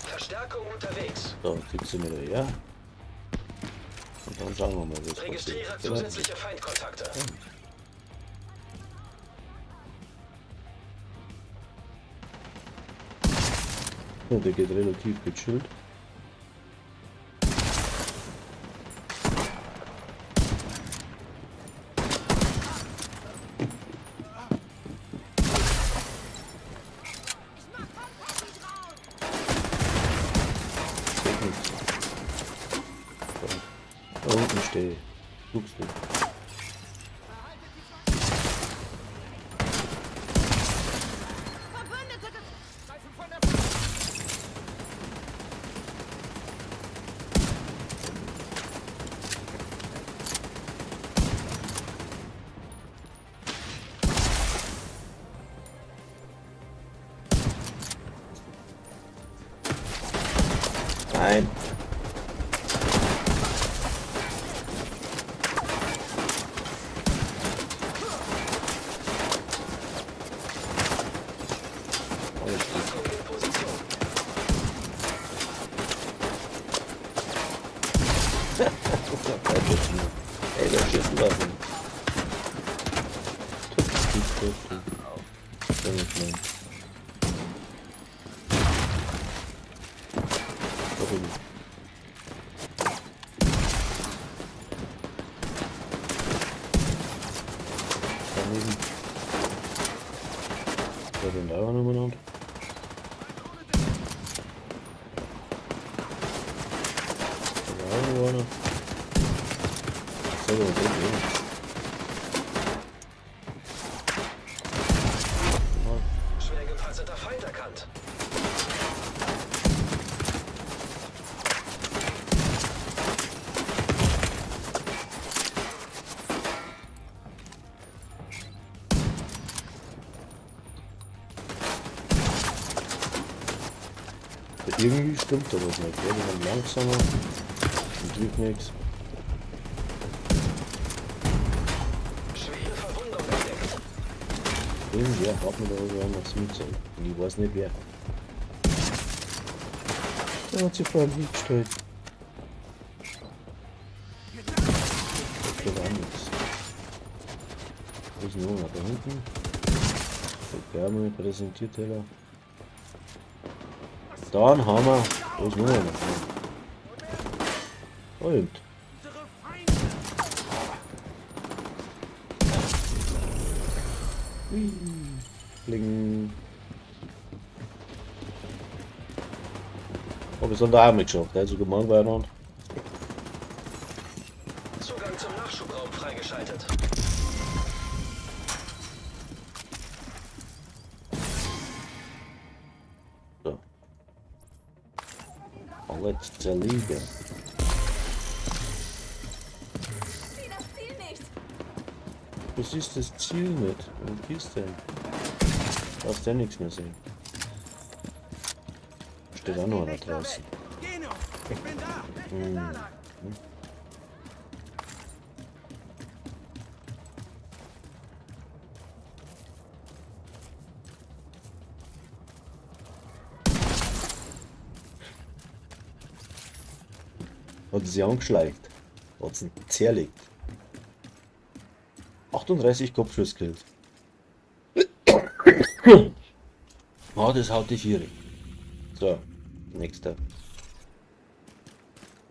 Verstärkung unterwegs. So, kriegst du mir da her. Und dann schauen wir mal, was Registriere passiert. Genau. zusätzliche Feindkontakte. Ja, der geht relativ gechillt. Ich mach Konfetti draus! Geht nichts. So. Da unten stehe ich. Guckst du. Verbündete ge Greifen von der Nein! Alles gut. Deckung in Position. Ey, der schießt lassen. Tup, tup, tup, tup. Das ist mein. Doch nicht. Daneben. Da den da auch noch umeinander. Da war auch noch einer. So, da drüben. Schwer gepanzerter Feind erkannt. Irgendwie stimmt da was nicht. Ja, die sind langsamer und trifft nichts. Schwere Verwundung entdeckt. Irgendwer hat mir da was anderes mitgezeigt. Und ich weiß nicht wer. Der hat sich vor allem hingestellt. Da steht auch nichts. Wo ist denn noch einer? Da hinten? Der mal Präsentierteller. Dann haben wir. Wo ist noch einer? Da hinten. Bling. Aber es hat auch mitgeschafft, also gemein beieinander. Zugang zum Nachschubraum freigeschaltet. So. Alle zerlegen. Sieh das Ziel nicht. Was ist das Ziel nicht? Wo ist denn? Darfst du ja nichts mehr sehen. Steht auch noch einer draußen. Geno, ich bin da. Ich bin da lang. Hat sie angeschleicht. Hat sie zerlegt. 38 Kopfschuss killt. Ah, das haut die Viere. So, nächster.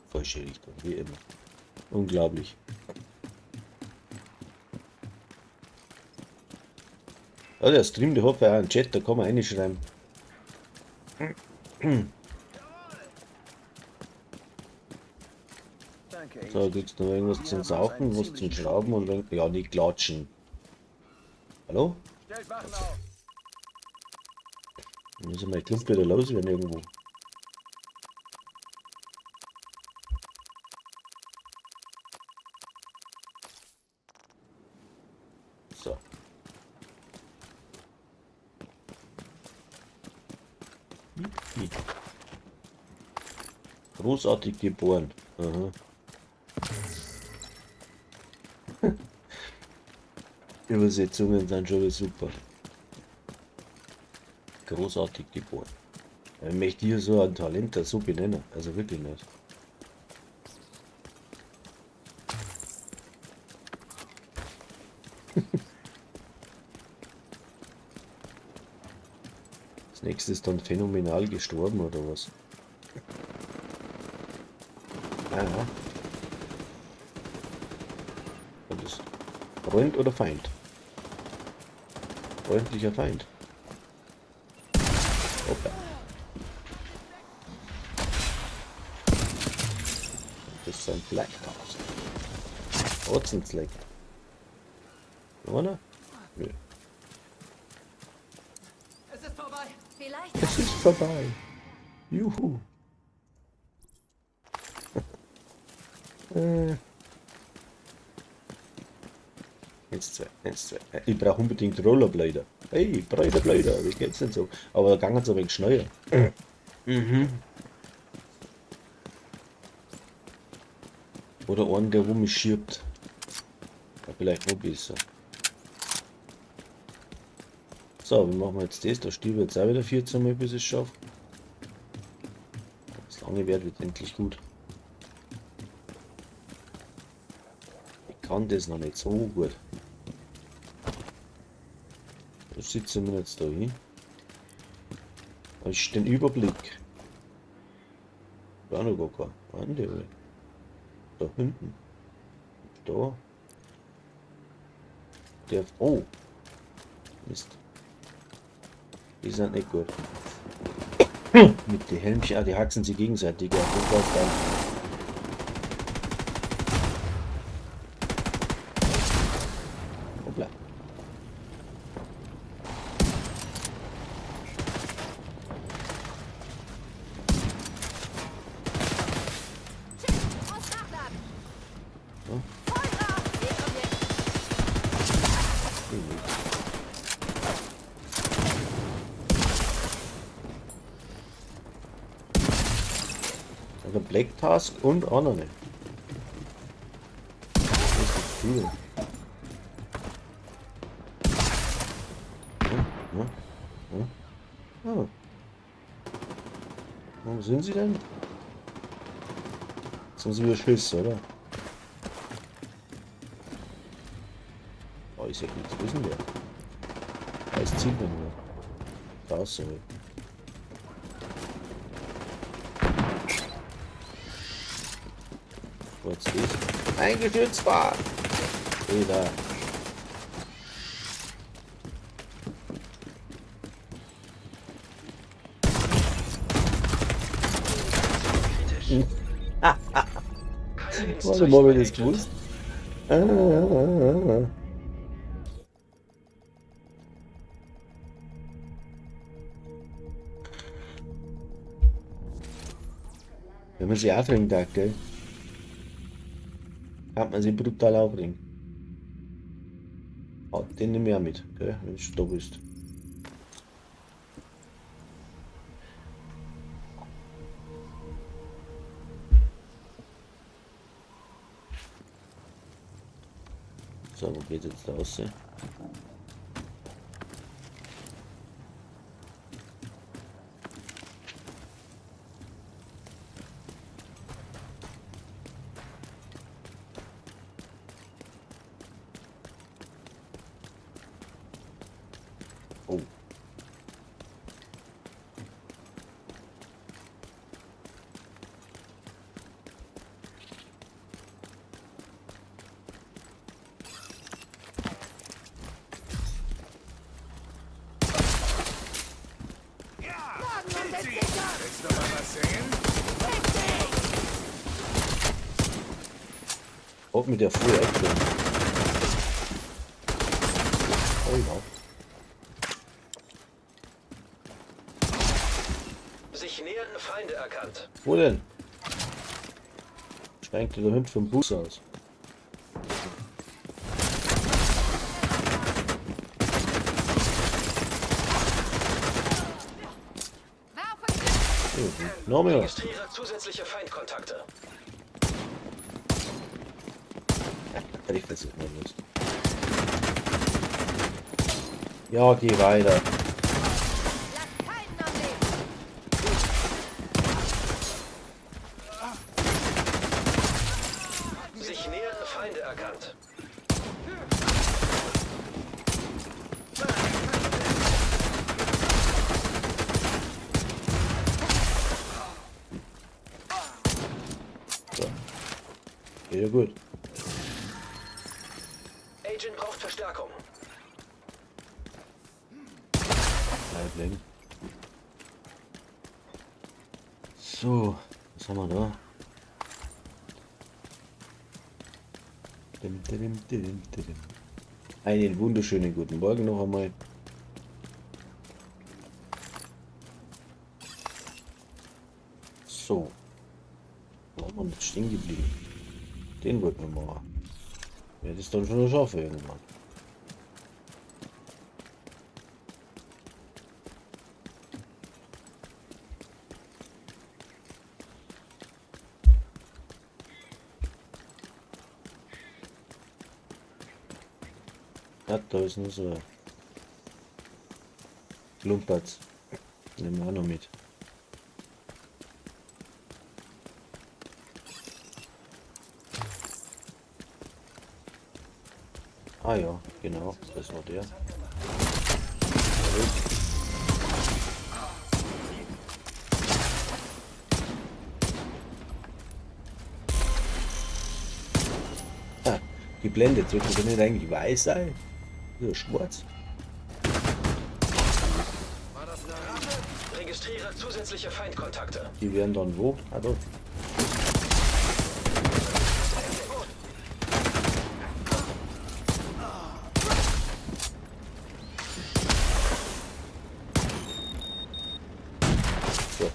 Falsche Richtung, wie immer. Unglaublich. Ja, der Stream, der hat ja auch einen Chat, da kann man reinschreiben. So, kriegst du noch irgendwas zum Saufen, was zum Schrauben und dann. Ja, nicht klatschen. Hallo? Stellt Wachen auf. Dann muss ich mein Klump wieder loswerden irgendwo. So. Großartig geboren. Aha. Übersetzungen sind schon wieder super. Großartig geboren. Ich möchte hier so ein Talent so benennen. Also wirklich nicht. Das nächste ist dann phänomenal gestorben oder was? Ja, ja. Und das Freund oder Feind? Freundlicher Feind. Hoppla. Das ist ein Black Task. Otzenzleck. Oder? Nö. Es ist vorbei. Vielleicht Es ist vorbei. Juhu. Eins, zwei, eins, zwei. Ich brauche unbedingt Rollerblader. Hey, Breiterblader, wie geht's denn so? Aber da ging es ein wenig schneller. Mhm. Oder einen, der wo mich schiebt. Ja, vielleicht noch besser. So, wie machen wir jetzt das? Da stiebe ich jetzt auch wieder 14 Mal, bis ich es schaffe. Das lange wird, wird endlich gut. Ich kann das noch nicht so gut. Da sitzen wir jetzt da hin. Da ist den Überblick. War noch gar kein. Warte, da hinten. Da. Der. Oh! Mist. Die sind nicht gut. Mit den Helmchen, ah, die haxen sie gegenseitig. Ja, das war's dann. Hoppla. Shit, muss nachladen. Voll drauf, Zielobjekt. Also Black Task und auch noch nicht. Das ist cool. Ja, ja, ja. Ah. Wo sind sie denn? Jetzt haben sie wieder Schiss, oder? Oh, ich sag nichts. Wo ist denn der? Da ist Ziel bei mir. Da ist er. Wo jetzt ist? Eingeschützt war! Wieder. Kritisch. Keine Warte mal, hab ich das Agent. gewusst? Ah, ah, ah, ah. Wenn man sich aufregen darf, gell? Kann man sich brutal aufregen. Oh, den nehme ich auch mit, gell? Wenn du schon da bist. So, wo geht jetzt da raus? Oh. Ja! Laden und Killt sie! entsichern! Willst du mal was sehen? Fick dich! Auch mit der Full Action. Oh ja. Sich nähernde Feinde erkannt. Wo denn? Sprengt der Hund vom Bus aus. Werfe Ziel. Oh, noch mehr. Registriere zusätzliche Feindkontakte. Ich versuche mal los. Ja, geh weiter. Lass keinen am Leben. Sich nähernde Feinde erkannt. So. Geht ja gut. Agent braucht Verstärkung. Bleib liegen. So, was haben wir da? Dim, dim, dim, dim. Einen wunderschönen guten Morgen noch einmal. So. Wo haben wir jetzt stehen geblieben? Den wollten wir machen. Ja, das ist dann schon eine Schafe irgendwann. Ja, da ist nur so ein Klumpatz. Nehmen wir auch noch mit. Ah ja, genau, das war der. Ah, geblendet, sollte der nicht eigentlich weiß sein? Ja, schwarz. War das eine Ratte? Registriere zusätzliche Feindkontakte. Die wären dann wo? Ah, da. So.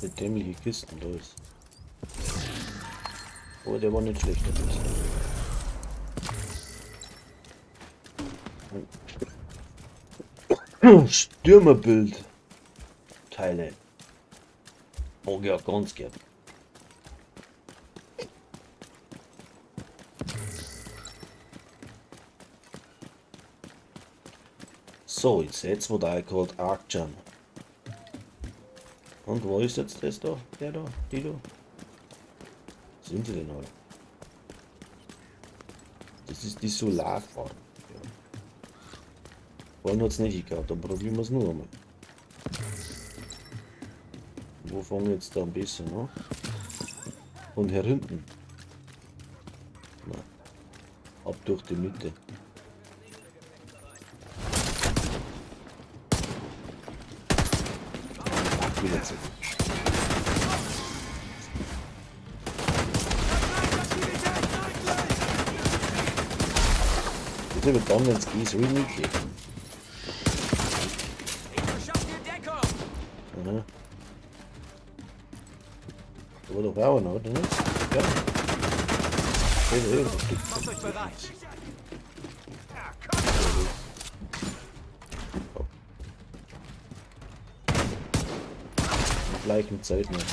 Die dämliche Kisten, da ist. Oh, der war nicht schlecht. Der ist. Stürmerbild. Teile. Oh ja, ganz gern. So, jetzt setzen wir da gerade Action. Und wo ist jetzt das da? Der da? Die da? Sind sie denn alle? Das ist die Solarfarm. Ja. Vorhin hat es nicht gehabt, dann probieren wir es nur einmal. Wo fangen wir jetzt da am besten an? Von hier hinten. Na. Ab durch die Mitte. Ach, wieder zurück. Das ist aber dann, wenn es geht, soll ich nicht gehen. Ich verschaff dir Deckung! Aha. Da war doch auch einer, oder nicht? Ja. Hey, hey, das gibt Macht euch bereit. In gleichen Zeit noch. Es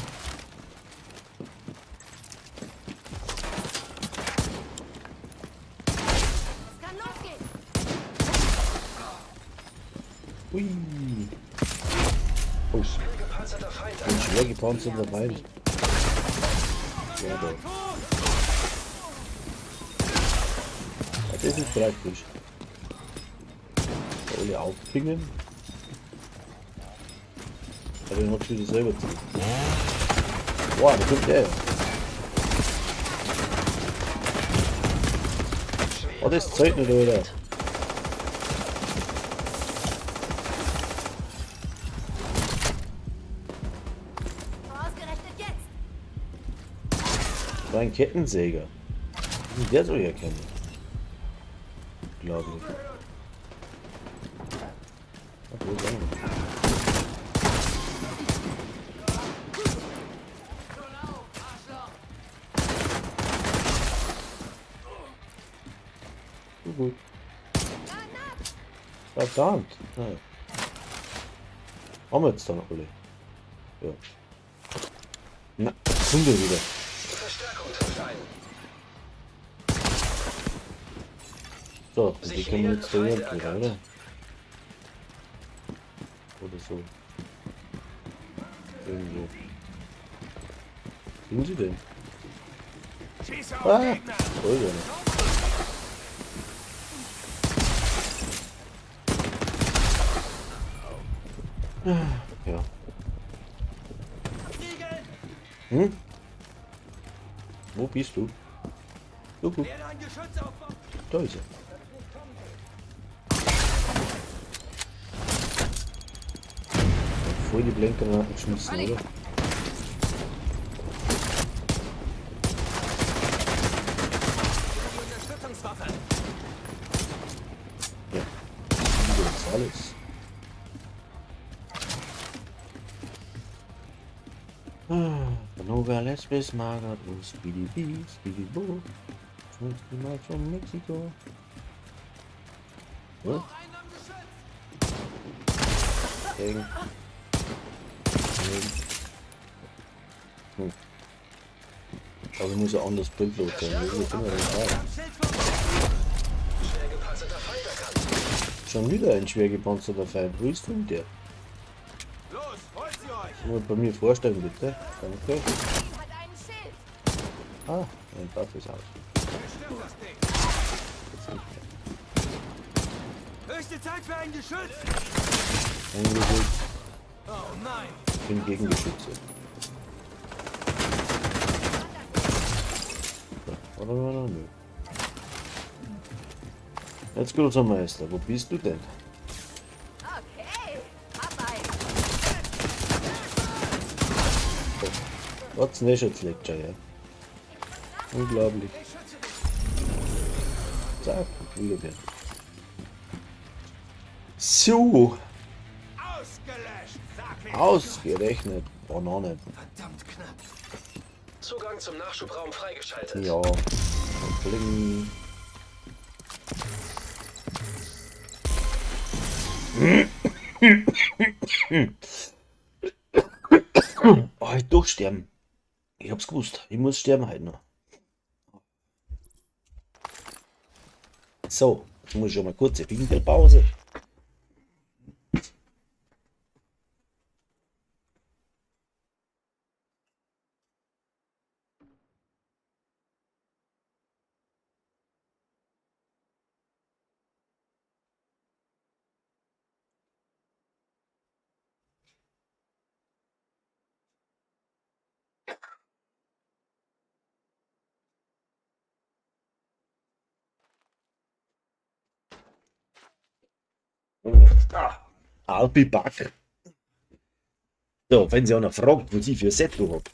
kann losgehen. Ui. Oh, Gepanzerter Feind ein schwer gepanzerter Feind. Ja, da. Ja, das ist praktisch. Da alle aufpingen. Aber den hat schon wieder selber zu. Boah, da kommt der. ja. Oh, das zählt nicht, Alter. Ausgerechnet jetzt. Das war ein Kettensäger. Der soll ja kennen. Glaube ich. Ach, wo ist er denn? Gut. Verdammt. Ja. Haben wir jetzt dann alle? Ja. Na, sind wir wieder. Verstärkung trifft ein. So, und die können wir jetzt da irgendwie rein, oder? Oder so. Irgendwo. Sind sie denn? Schieße auf Ah! Gegner! Alter. Ja. Riegeln! Hm? Wo bist du? Du, gut. Werde ein Geschütz aufbauen! Da ist er. Voll die Blendgranaten geschmissen, oder? Die Unterstützungswaffe! Ja. Liebe Gonzales. Ah, Nogales bis Margaret und Speedy B, Speedy Bo. Schmeckt die mal von Mexiko. Was? Einen am Geschütz! Gegen. Gegen. Hm. Aber ich muss ein anderes Bild loswerden. Das ist immer das Am Schild vorbei! Schwer gepanzerter Feind erkannt. Schon wieder ein schwer gepanzerter Feind. Wo ist denn der? Los, holt sie euch! Mal bei mir vorstellen, bitte. Danke. Team hat einen Schild. Ah, mein Buff ist aus. Bestimmt das Ding! Jetzt nicht mehr. Höchste Zeit für ein Geschütz! Ein Geschütz. Oh nein! Bin gegen Geschütze. So, oder, oder, nö. Jetzt großer Meister, wo bist du denn? Okay, hab einen. Was nicht jetzt liegt schon, ja. Unglaublich. Zack, wieder fertig. So, Ausgelöscht, sag ich! ausgerechnet. Banane. Verdammt knapp. Zugang zum Nachschubraum freigeschaltet. Ja. Bling. Oh, ich durchsterben. Ich hab's gewusst. Ich muss sterben heute noch. So, jetzt muss ich schon mal kurze Pinkelpause. I'll be back. So, wenn sie einer fragt, was ich für ein Sättel hab.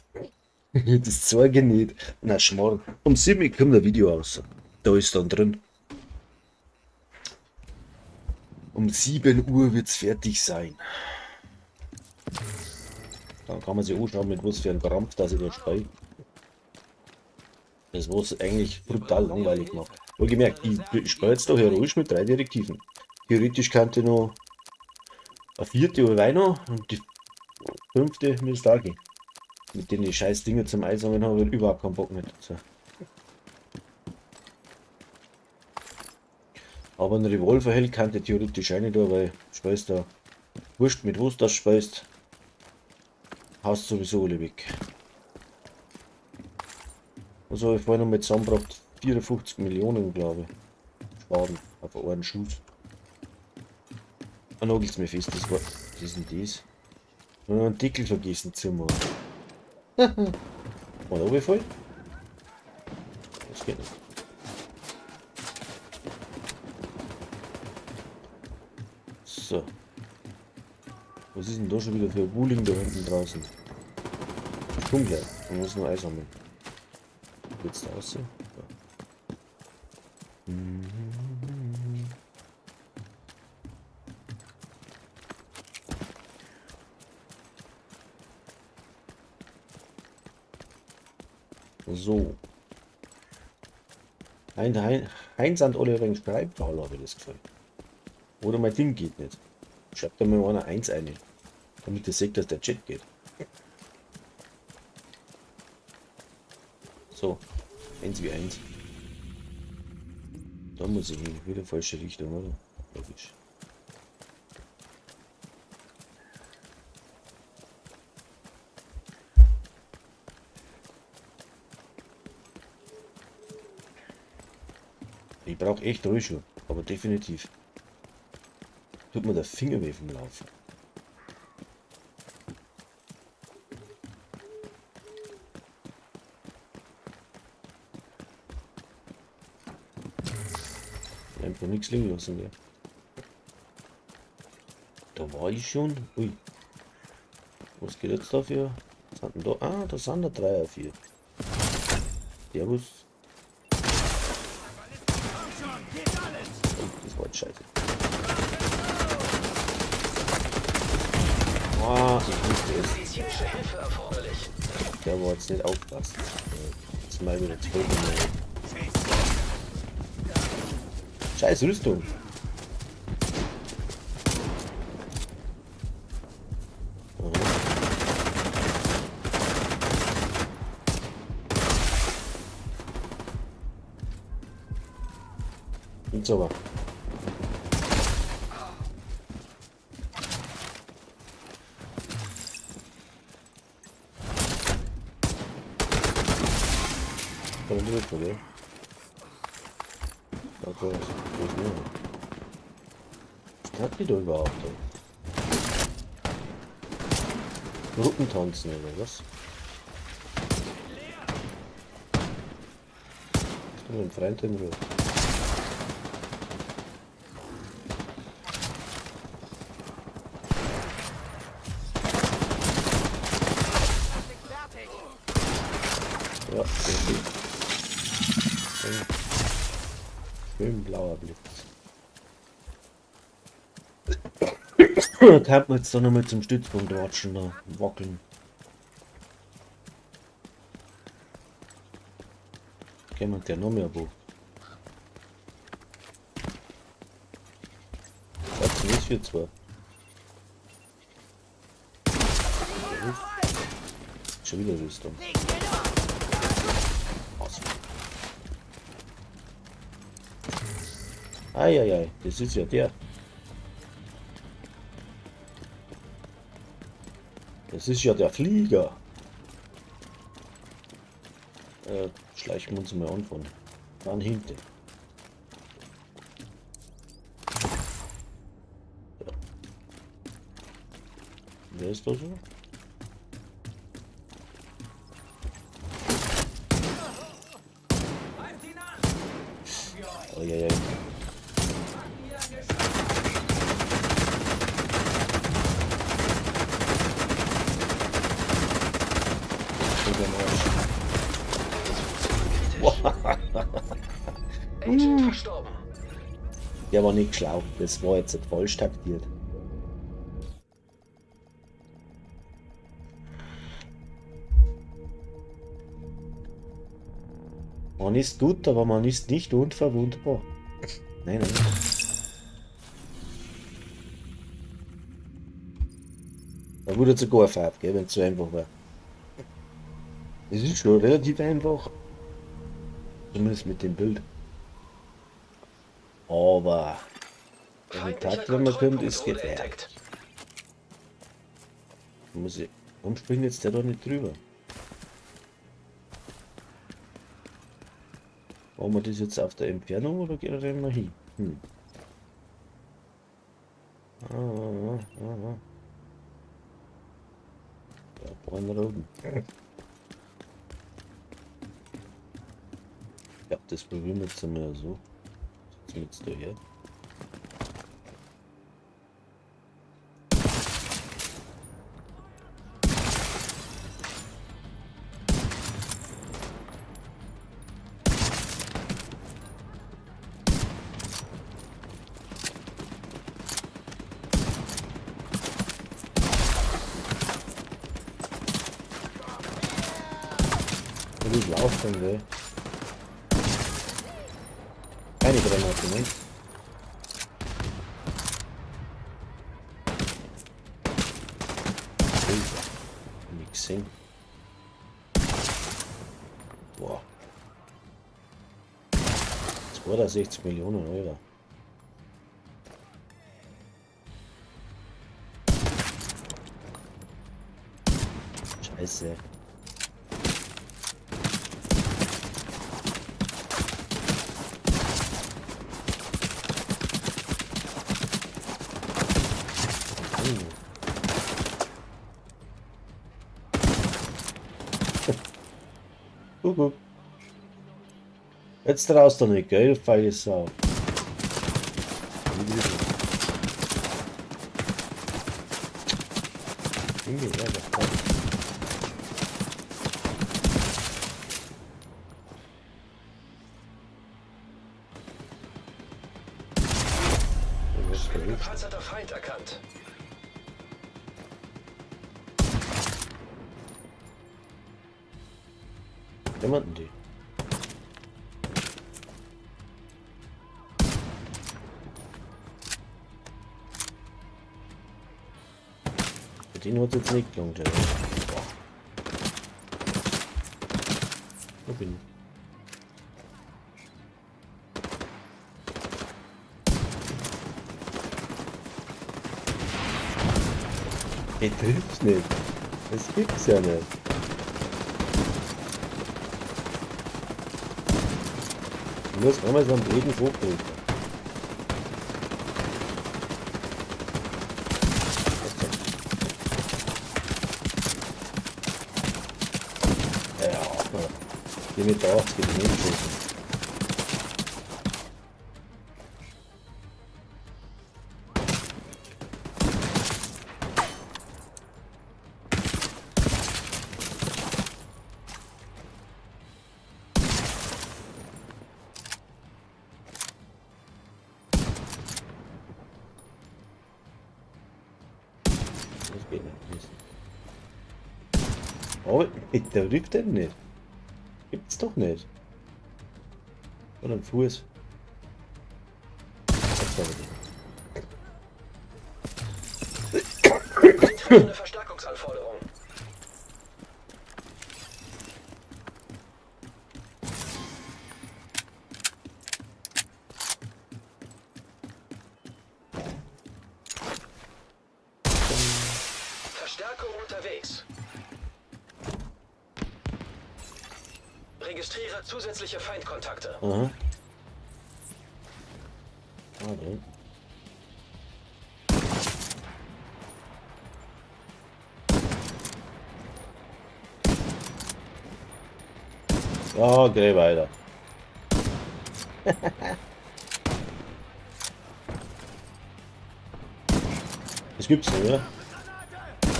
Das zeige ich nicht. Na, Schmarrn. Um 7 Uhr kommt ein Video raus. Da ist dann drin. Um 7 Uhr wird's fertig sein. Dann kann man sich anschauen, mit was für ein Krampf, dass ich da spiele. Das was eigentlich brutal langweilig macht. Wohlgemerkt, ich spiele jetzt da heroisch mit 3 Direktiven. Theoretisch könnte ich noch eine 4. oder noch und die 5. müsste auch gehen. Mit denen die scheiß Dinge zum Einsammeln habe ich überhaupt keinen Bock mehr dazu. Aber ein Revolverheld kann der theoretisch auch nicht da, weil spielst da wurscht mit was das spielst, haust sowieso alle weg. Was habe ich vorhin noch mit zusammengebracht? 54 Millionen, glaube ich. Schaden auf einen Schuss. Ah, nagelt's mir fest, das war. Was ist denn das? Ich hab einen Deckel vergessen zu machen. Mal runterfallen? Das geht nicht. So. Was ist denn da schon wieder für ein Wuling da hinten draußen? Ich komm gleich. Ich muss nur einsammeln. Wird's da aussehen? Ja. So. Heinz und alle übrigens Schreibfehler, habe ich das Gefühl. Oder mein Ding geht nicht. Schreibt da mal einer 1 ein, damit ihr seht, dass der Chat geht. So, 1 wie 1. Da muss ich hin. Wieder falsche Richtung, oder? Logisch. Ich brauch echt Rollschuhe, aber definitiv. Tut mir der Finger weh vom Laufen. Einfach nichts liegen lassen, gell? Da war ich schon. Ui. Was geht jetzt dafür? Was hat denn da? Ah, da sind da 3, 4. Servus. Oh, das war jetzt scheiße. Ah, ich wusste es. Der war jetzt nicht aufgepasst. Jetzt mal wieder 12 Minuten. Scheiß Rüstung. Und so war. Kann man drücken, gell? Da ist, wo ist noch? Hat die da überhaupt? Rücken tanzen oder was? Ist mit dem Freund in Ruhe. Ja, sehr gut. Schön blauer Blitz. Kann man jetzt da nochmal zum Stützpunkt watschen, da wackeln. Kämen der noch mehr wo? Was ist für zwei? Schon wieder Rüstung. Aus. Eieiei, das ist ja der. Das ist ja der Flieger. Schleichen wir uns mal an von hinten. Ja. Wer ist da so? Oh, ja, ja. Der war nicht schlau, das war jetzt falsch taktiert. Man ist gut, aber man ist nicht unverwundbar. Nein, nein. Da wurde sogar Farbe, gell, wenn es so einfach war. Es ist schon relativ einfach. Zumindest mit dem Bild. Aber wenn die Takt, wenn man kommt, ist gefährlich. Muss ich. Warum springt jetzt der da nicht drüber? Machen wir das jetzt auf der Entfernung oder geht er immer hin? Hm. Ah. Ja, brauchen wir oben. Ja, das probieren wir jetzt einmal so. Setzen wir jetzt da her. Gut laufen, gell? Keine Granate, ne? Nicht gesehen. Boah. 62 Millionen, Alter. Scheiße. Kuckuck. Jetzt traust du nicht, gell, feige Sau. Gepanzerter Feind erkannt. Jemanden die. Für den hat es jetzt nicht gelangt, oder? Wo bin ich? Ich triff's nicht. Das gibt's ja nicht. Ich muss einmal so einen blöden Vogel. 4,80 Meter daneben geschossen. Das geht nicht. Oh, der trifft den nicht. Gibt's doch nicht. Und ein Fuß. Das war nicht. Eintreffende Verstärkungsanforderung. Verstärkung unterwegs. Registriere zusätzliche Feindkontakte. Aha. Ah, drin. Ja, geh weiter. Das gibt's nicht, oder? Das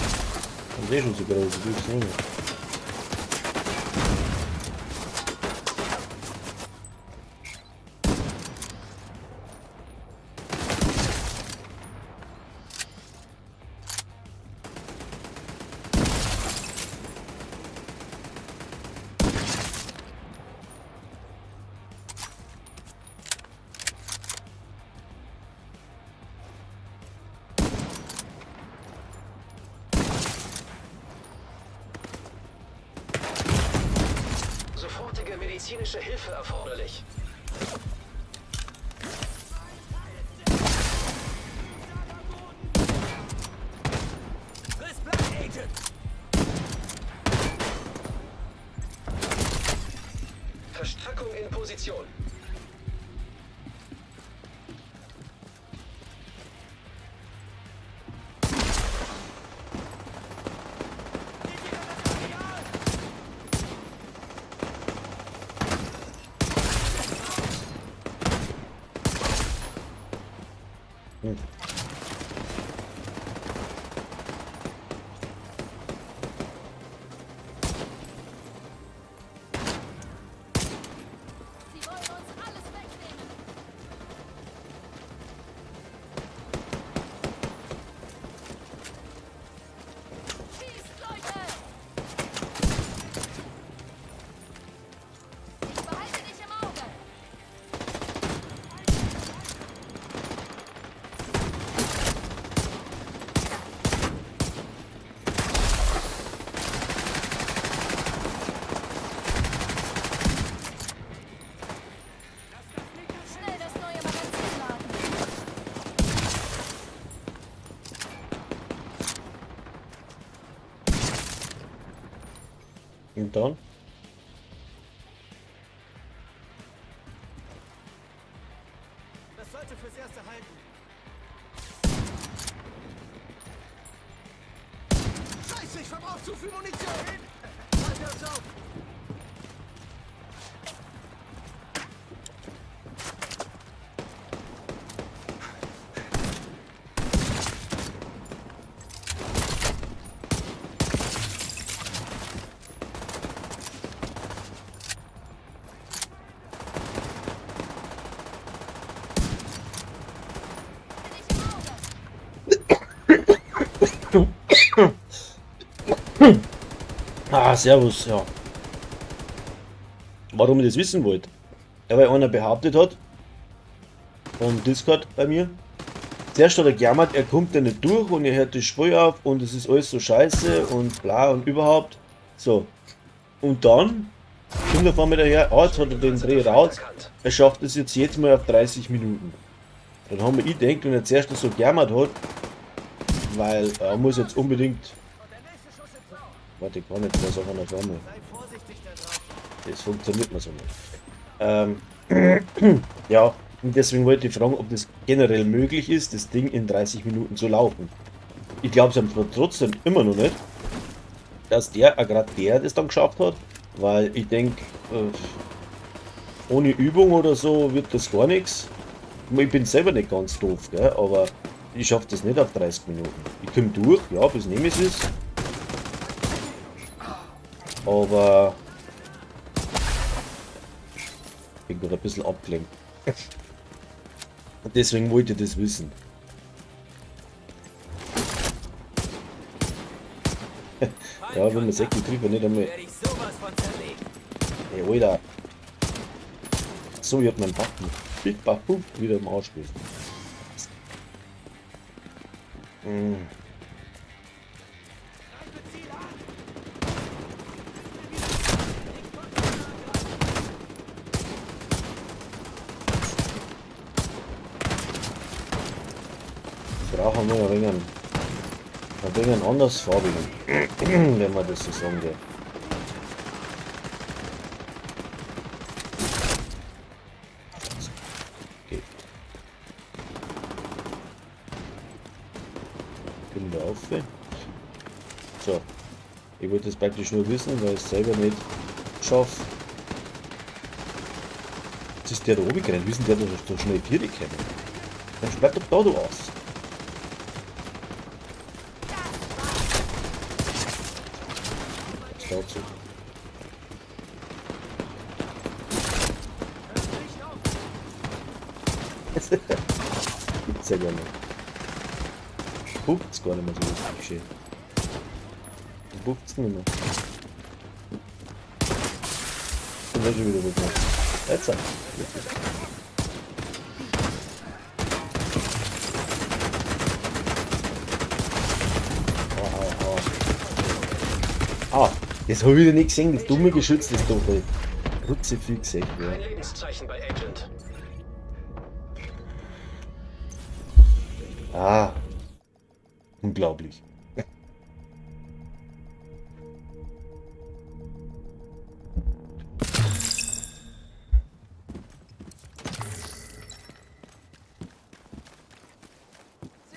ist eh schon so groß, das gibt's nicht mehr. Sofortige medizinische Hilfe erforderlich. Friss Blatt, Agent! Verstärkung in Position. Sie wollen uns alles wegnehmen. Schießt, Leute! Ich behalte dich im Auge. Schnell das neue Magazin laden. Und dann? Das sollte fürs Erste halten. Scheiße, ich verbrauche zu viel Munition! Halt uns auf! Dich im Auge. Ah, servus, ja. Warum ich das wissen wollte? Ja, weil einer behauptet hat, vom Discord bei mir, zuerst hat er gejammert, er kommt da nicht durch und er hört das Spiel auf und es ist alles so scheiße und bla und überhaupt. So. Und dann kommt er vor mir daher, ah, jetzt hat er den Dreh raus, er schafft es jetzt jetzt mal auf 30 Minuten. Dann haben wir ich gedacht, wenn er zuerst so gejammert hat, weil er muss jetzt unbedingt. Und der nächste Schuss ins Blau. Warte, ich kann nicht mehr Sachen auf einmal. Sei vorsichtig da draußen. Das funktioniert mir so nicht. Ja, und deswegen wollte ich fragen, ob das generell möglich ist, das Ding in 30 Minuten zu laufen. Ich glaube es trotzdem immer noch nicht, dass der, gerade der das dann geschafft hat. Weil ich denke, ohne Übung oder so wird das gar nichts. Ich bin selber nicht ganz doof, gell? Aber ich schaffe das nicht auf 30 Minuten. Ich komme durch, ja, bis Nemesis. Aber ich bin gerade ein bisschen abgelenkt. Und deswegen wollte ich das wissen. Ja, wenn man sagt, die trifft nicht einmal. Ey, Alter. So, ich hab meinen Button. Big Bap, Boop, wieder im Arsch gewesen. Hm. Brauchen wir ein wenig einen andersfarbigen, wenn man das so sagen darf. Okay. Bin da auf. So. Ich wollte das praktisch nur wissen, weil ich es selber nicht schaffe. Jetzt ist der da oben gerannt. Wie ist denn der da so schnell hier gekommen? Dann bleib doch da, du aus. Was dazu? Gibt's ja gar nicht. Puppt's gar nicht mehr so richtig schön. Puppt's nicht mehr. Bin schon wieder was gemacht. Jetzt. Jetzt ist. Aua, aua, aua. Ah, das habe ich wieder nicht gesehen, das dumme Geschütz, das da voll. Kruzifix, echt, ja. Kein Lebenszeichen bei Agent. Ah. Unglaublich. Sie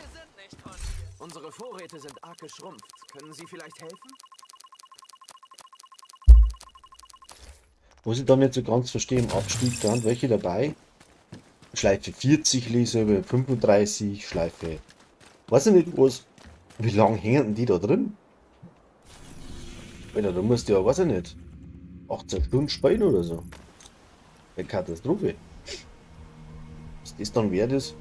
sind nicht von hier. Unsere Vorräte sind arg geschrumpft. Können Sie vielleicht helfen? Was ich da nicht so ganz verstehe, im Abstieg, da sind welche dabei. Schleife 40 lese ich, 35, Schleife. Weiß ich nicht was. Wie lange hängen denn die da drin? Alter, da musst du ja, weiß ich nicht, 18 Stunden spielen oder so. Eine Katastrophe. Was das dann wert ist,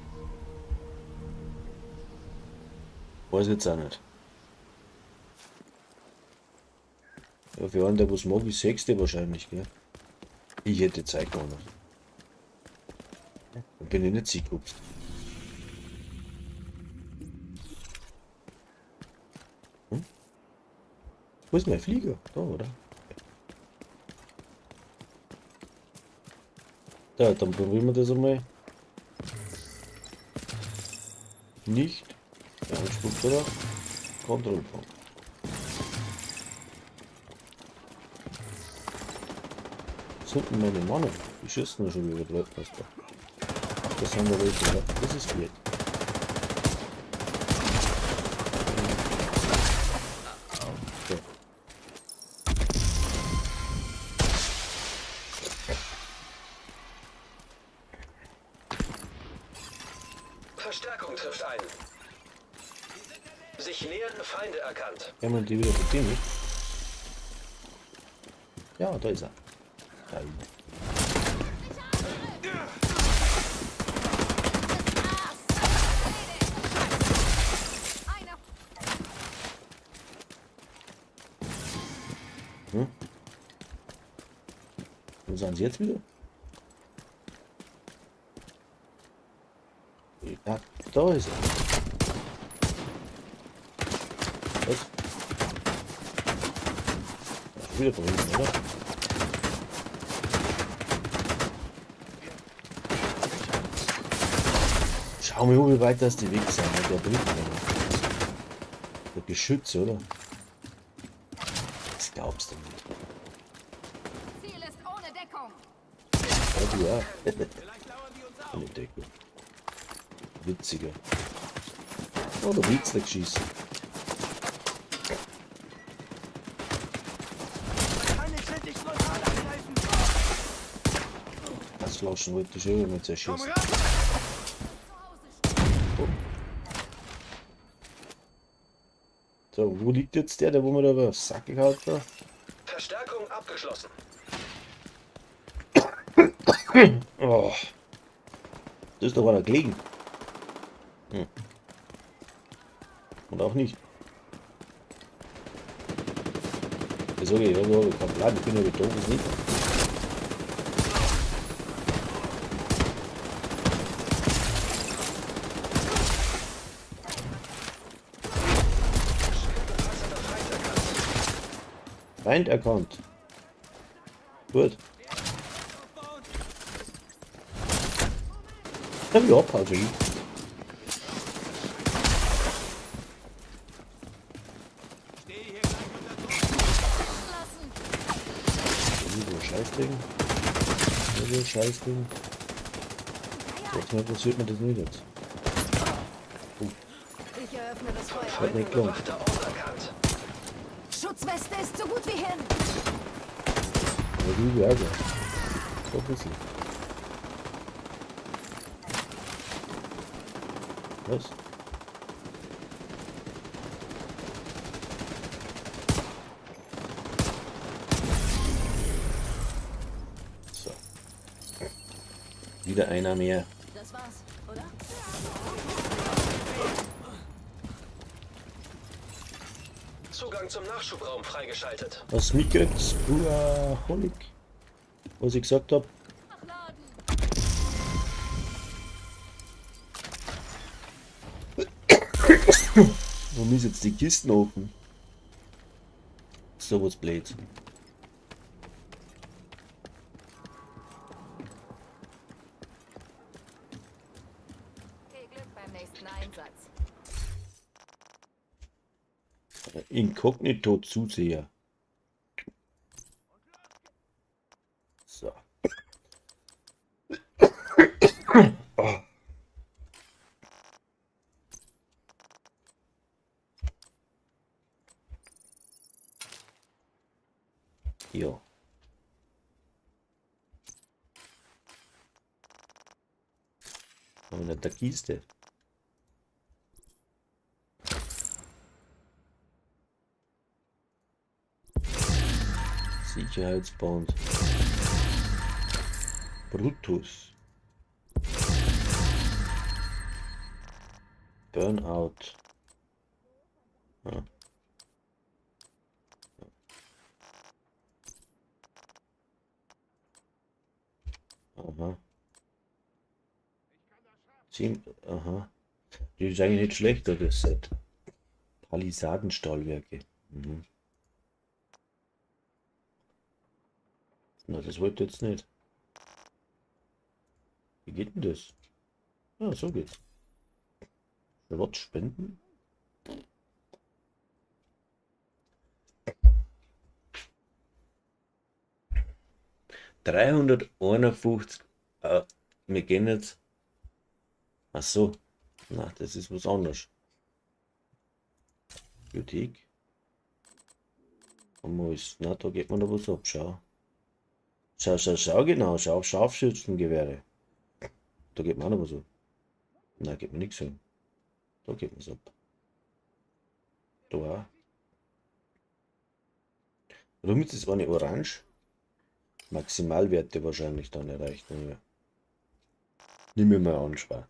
weiß ich jetzt auch nicht. Ja, für einen, der was mag, ist sechste wahrscheinlich, gell? Ich hätte Zeit gehabt. Dann bin ich nicht siegekupft. Hm? Wo ist mein Flieger? Da, oder? Da, dann probieren wir das einmal. Nicht beansprucht, oder? Kontrollpunkt. Sind denn meine Mannen? Die schießen ja schon wieder blöd, was da. Ach, das haben wir welche, oder? Das ist blöd. So. Verstärkung trifft ein. Sich nähernde Feinde erkannt. Kann man die wieder bedienen? Ja, da ist er. Da ist er. Hm? Wo sind sie jetzt wieder? Ja, da ist er. Was? Schon wieder von hinten, oder? Schau mal, wie weit das die Weg sind, ne? Der dritten. Der Geschütz, oder? Das glaubst du nicht. Ziel ist ohne Deckung. Ja, du auch. Ohne Deckung. Witziger. Oh, der Witzler geschissen. Gasflaschen wollte ich schon immer Komm zerschießen. ran! So, wo liegt jetzt der, der wo mir da auf Sack gehauen hat? Verstärkung abgeschlossen. Oh. Das ist doch einer gelegen. Hm. Und auch nicht. Ich sage, ich habe keinen Plan, ich bin ja doof, ist nicht. Feind erkannt. Gut. Hab ich abhauen. Stehe hier gleich unter Druck. So ein Scheißding. So ein Scheißding. Jetzt mal passiert mir das nicht jetzt. Ich eröffne das Feuer. Hat nicht gelohnt. Bewachter Ort erkannt. Schutzweste ist so gut wie hin. Aber du ja, ja. So ein bisschen. Was? So. Wieder einer mehr. Das war's, oder? Zugang zum Nachschubraum freigeschaltet. Was mitgekriegt? Holik. Was ich gesagt habe. Nachladen. Warum ist jetzt die Kisten offen? So was blöd. Viel Glück beim nächsten Einsatz. Inkognito Zuseher. So. Oh. Ja. Aber nicht der Kiste. Sicherheitsband. Brutus. Burnout. Ja. Aha. Aha. Die ist eigentlich nicht schlecht, das Set. Palisadenstahlwerke. Mhm. Na, das wollte jetzt nicht. Wie geht denn das? Ja, so geht's. Schrott spenden? 351. Wir gehen jetzt. Ach so. Na, das ist was anderes. Bibliothek. Na, da geht man noch was ab. Schau. Schau, schau, schau, genau. Schau, Scharfschützengewehre. Da geht man auch noch was ab. Nein, geht mir nichts an. Da geht man's ab. Da auch. Warum ist das eine orange? Maximalwerte wahrscheinlich dann erreicht. Ja. Nimm mir mal an, schwer.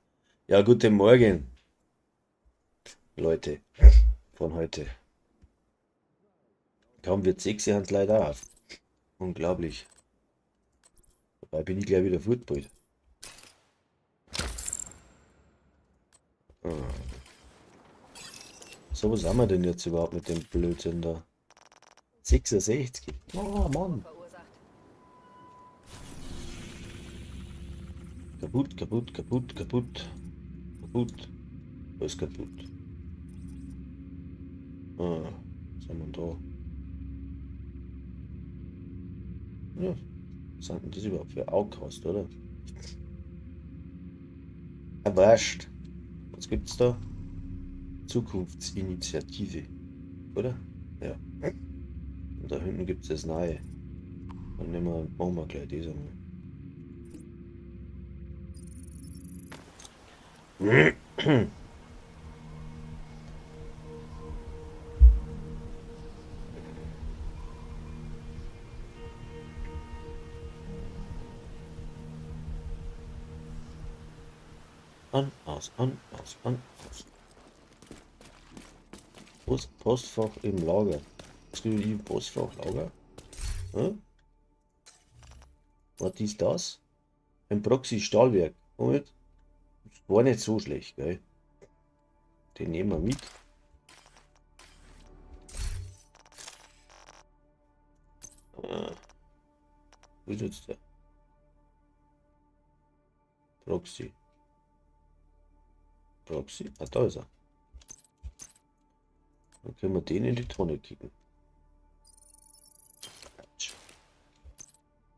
Ja, guten Morgen, Leute von heute. Kaum wird 6, haben leider auf. Unglaublich. Dabei bin ich gleich wieder fort bald. So, was haben wir denn jetzt überhaupt mit dem Blödsinn da? 66. Oh Mann. Kaputt, kaputt, kaputt, kaputt. Kaputt. Alles kaputt. Ah, was haben wir da? Ja, was sind denn das überhaupt für Outcast, oder? Ja, wurscht. Was gibt's da? Zukunftsinitiative, oder? Ja. Und da hinten gibt's das Neue. Dann nehmen wir, machen wir gleich das einmal. An, aus, an, aus, an, aus. Postfach im Lager. Was gibt im Postfach Lager? Hm? Was ist das? Ein Proxy-Stahlwerk. Und war nicht so schlecht, gell? Den nehmen wir mit. Ah. Wo ist jetzt der? Proxy. Proxy? Ah, da ist er. Dann können wir den in die Tonne kicken.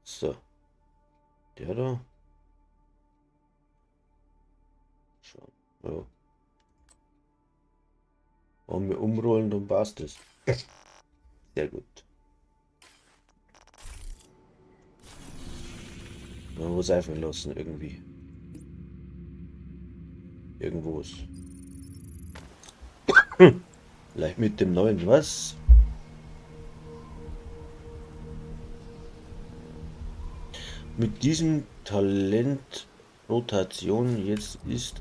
So. Der da. Schauen. Ja. Wenn wir umrollen, dann passt es. Sehr gut. Mal was einfallen lassen irgendwie. Irgendwo ist. Vielleicht mit dem neuen was? Mit diesem Talent Rotation jetzt ist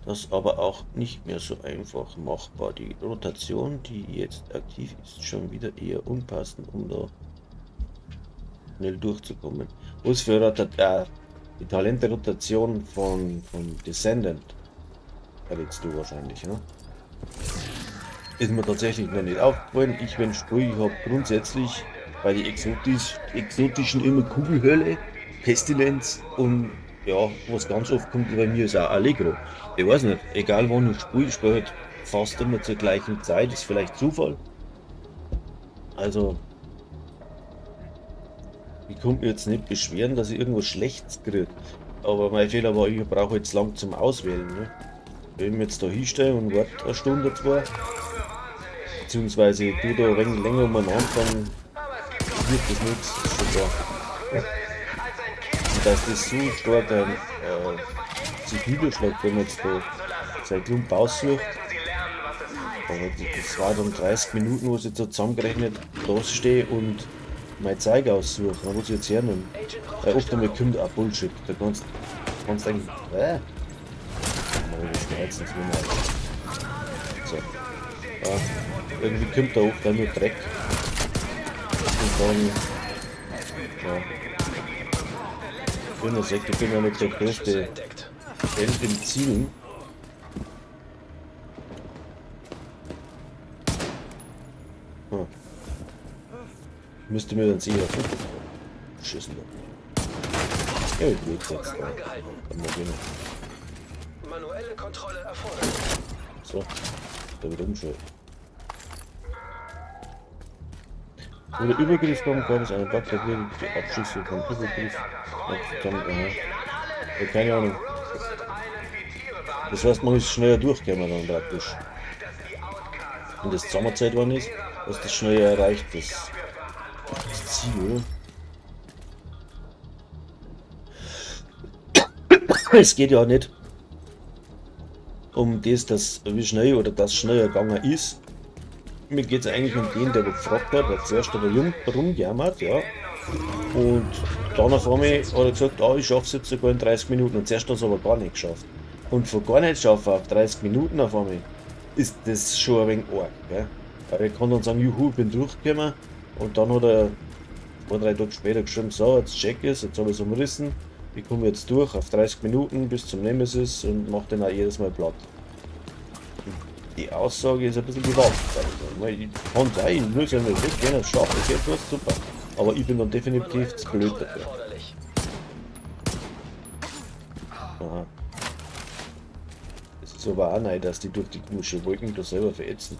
das aber auch nicht mehr so einfach machbar. Die Rotation, die jetzt aktiv ist, schon wieder eher unpassend, um da schnell durchzukommen. Was für die Talente-Rotation von Descendant errätst du wahrscheinlich, ne? Ist mir tatsächlich noch nicht aufgefallen. Ich, wenn spiele, ich habe grundsätzlich bei den exotischen immer Kugelhölle, Pestilenz und ja, was ganz oft kommt bei mir ist auch Allegro. Ich weiß nicht, egal wann ich spiele, ich spiele halt fast immer zur gleichen Zeit, ist vielleicht Zufall. Also, ich konnte mich jetzt nicht beschweren, dass ich irgendwas Schlechtes kriege. Aber mein Fehler war, ich brauche jetzt lang zum Auswählen. Ne? Wenn ich mich jetzt da hinstelle und warte eine Stunde, zwei, beziehungsweise ich tue da ein wenig länger umeinander, dann wird das nichts, ist schon klar. Und dass das so stark sich niederschlägt, wenn man jetzt da sein Klump aussucht. Aber das war dann 30 Minuten, wo ich jetzt so zusammengerechnet da stehe und mein Zeug aussuche, was ich jetzt hernehme. Weil oft einmal kommt auch Bullshit. Da kannst du eigentlich. So. Ja, irgendwie kommt da oft auch nur Dreck. Und dann. Ja. Ich bin ja nicht der größte Held im Zielen. Hm. Müsste mir dann sicher schießen. Ja, ich will jetzt da. Dann mal gehen. Manuelle Kontrolle erforderlich. So, da wird umschalten. Wo der Übergriff kam, gab es einen Bug, der wurde die Abschüsse vom Übergriff. Ja, keine Ahnung. Das heißt, man ist schneller durchgekommen dann praktisch. Wenn das Sommerzeit worden ist, dass das schneller erreicht, das Ziel, oder? Es geht ja auch nicht um das, dass wie schnell oder das schneller gegangen ist. Mir geht es eigentlich um den, der gefragt hat, der zuerst aber rumgejammert, ja. Und dann auf einmal hat er gesagt, ah, ich schaff's jetzt sogar in 30 Minuten. Und zuerst hat er es aber gar nicht geschafft. Und von gar nicht schaffen auf 30 Minuten auf einmal ist das schon ein wenig arg, gell? Weil er kann dann sagen, juhu, ich bin durchgekommen. Und dann hat er 2, 3 Tage später geschrieben, so, jetzt check ich es, jetzt habe ich es umrissen. Ich komme jetzt durch auf 30 Minuten bis zum Nemesis und mache den auch jedes Mal platt. Die Aussage ist ein bisschen gewagt. Ich kann sein, ich muss ja nicht weggehen, das schaffe ich, okay, das super. Aber ich bin dann definitiv zu blöd dafür. Aha. Es ist aber auch neu, dass die durch die komische Wolken da selber verätzen.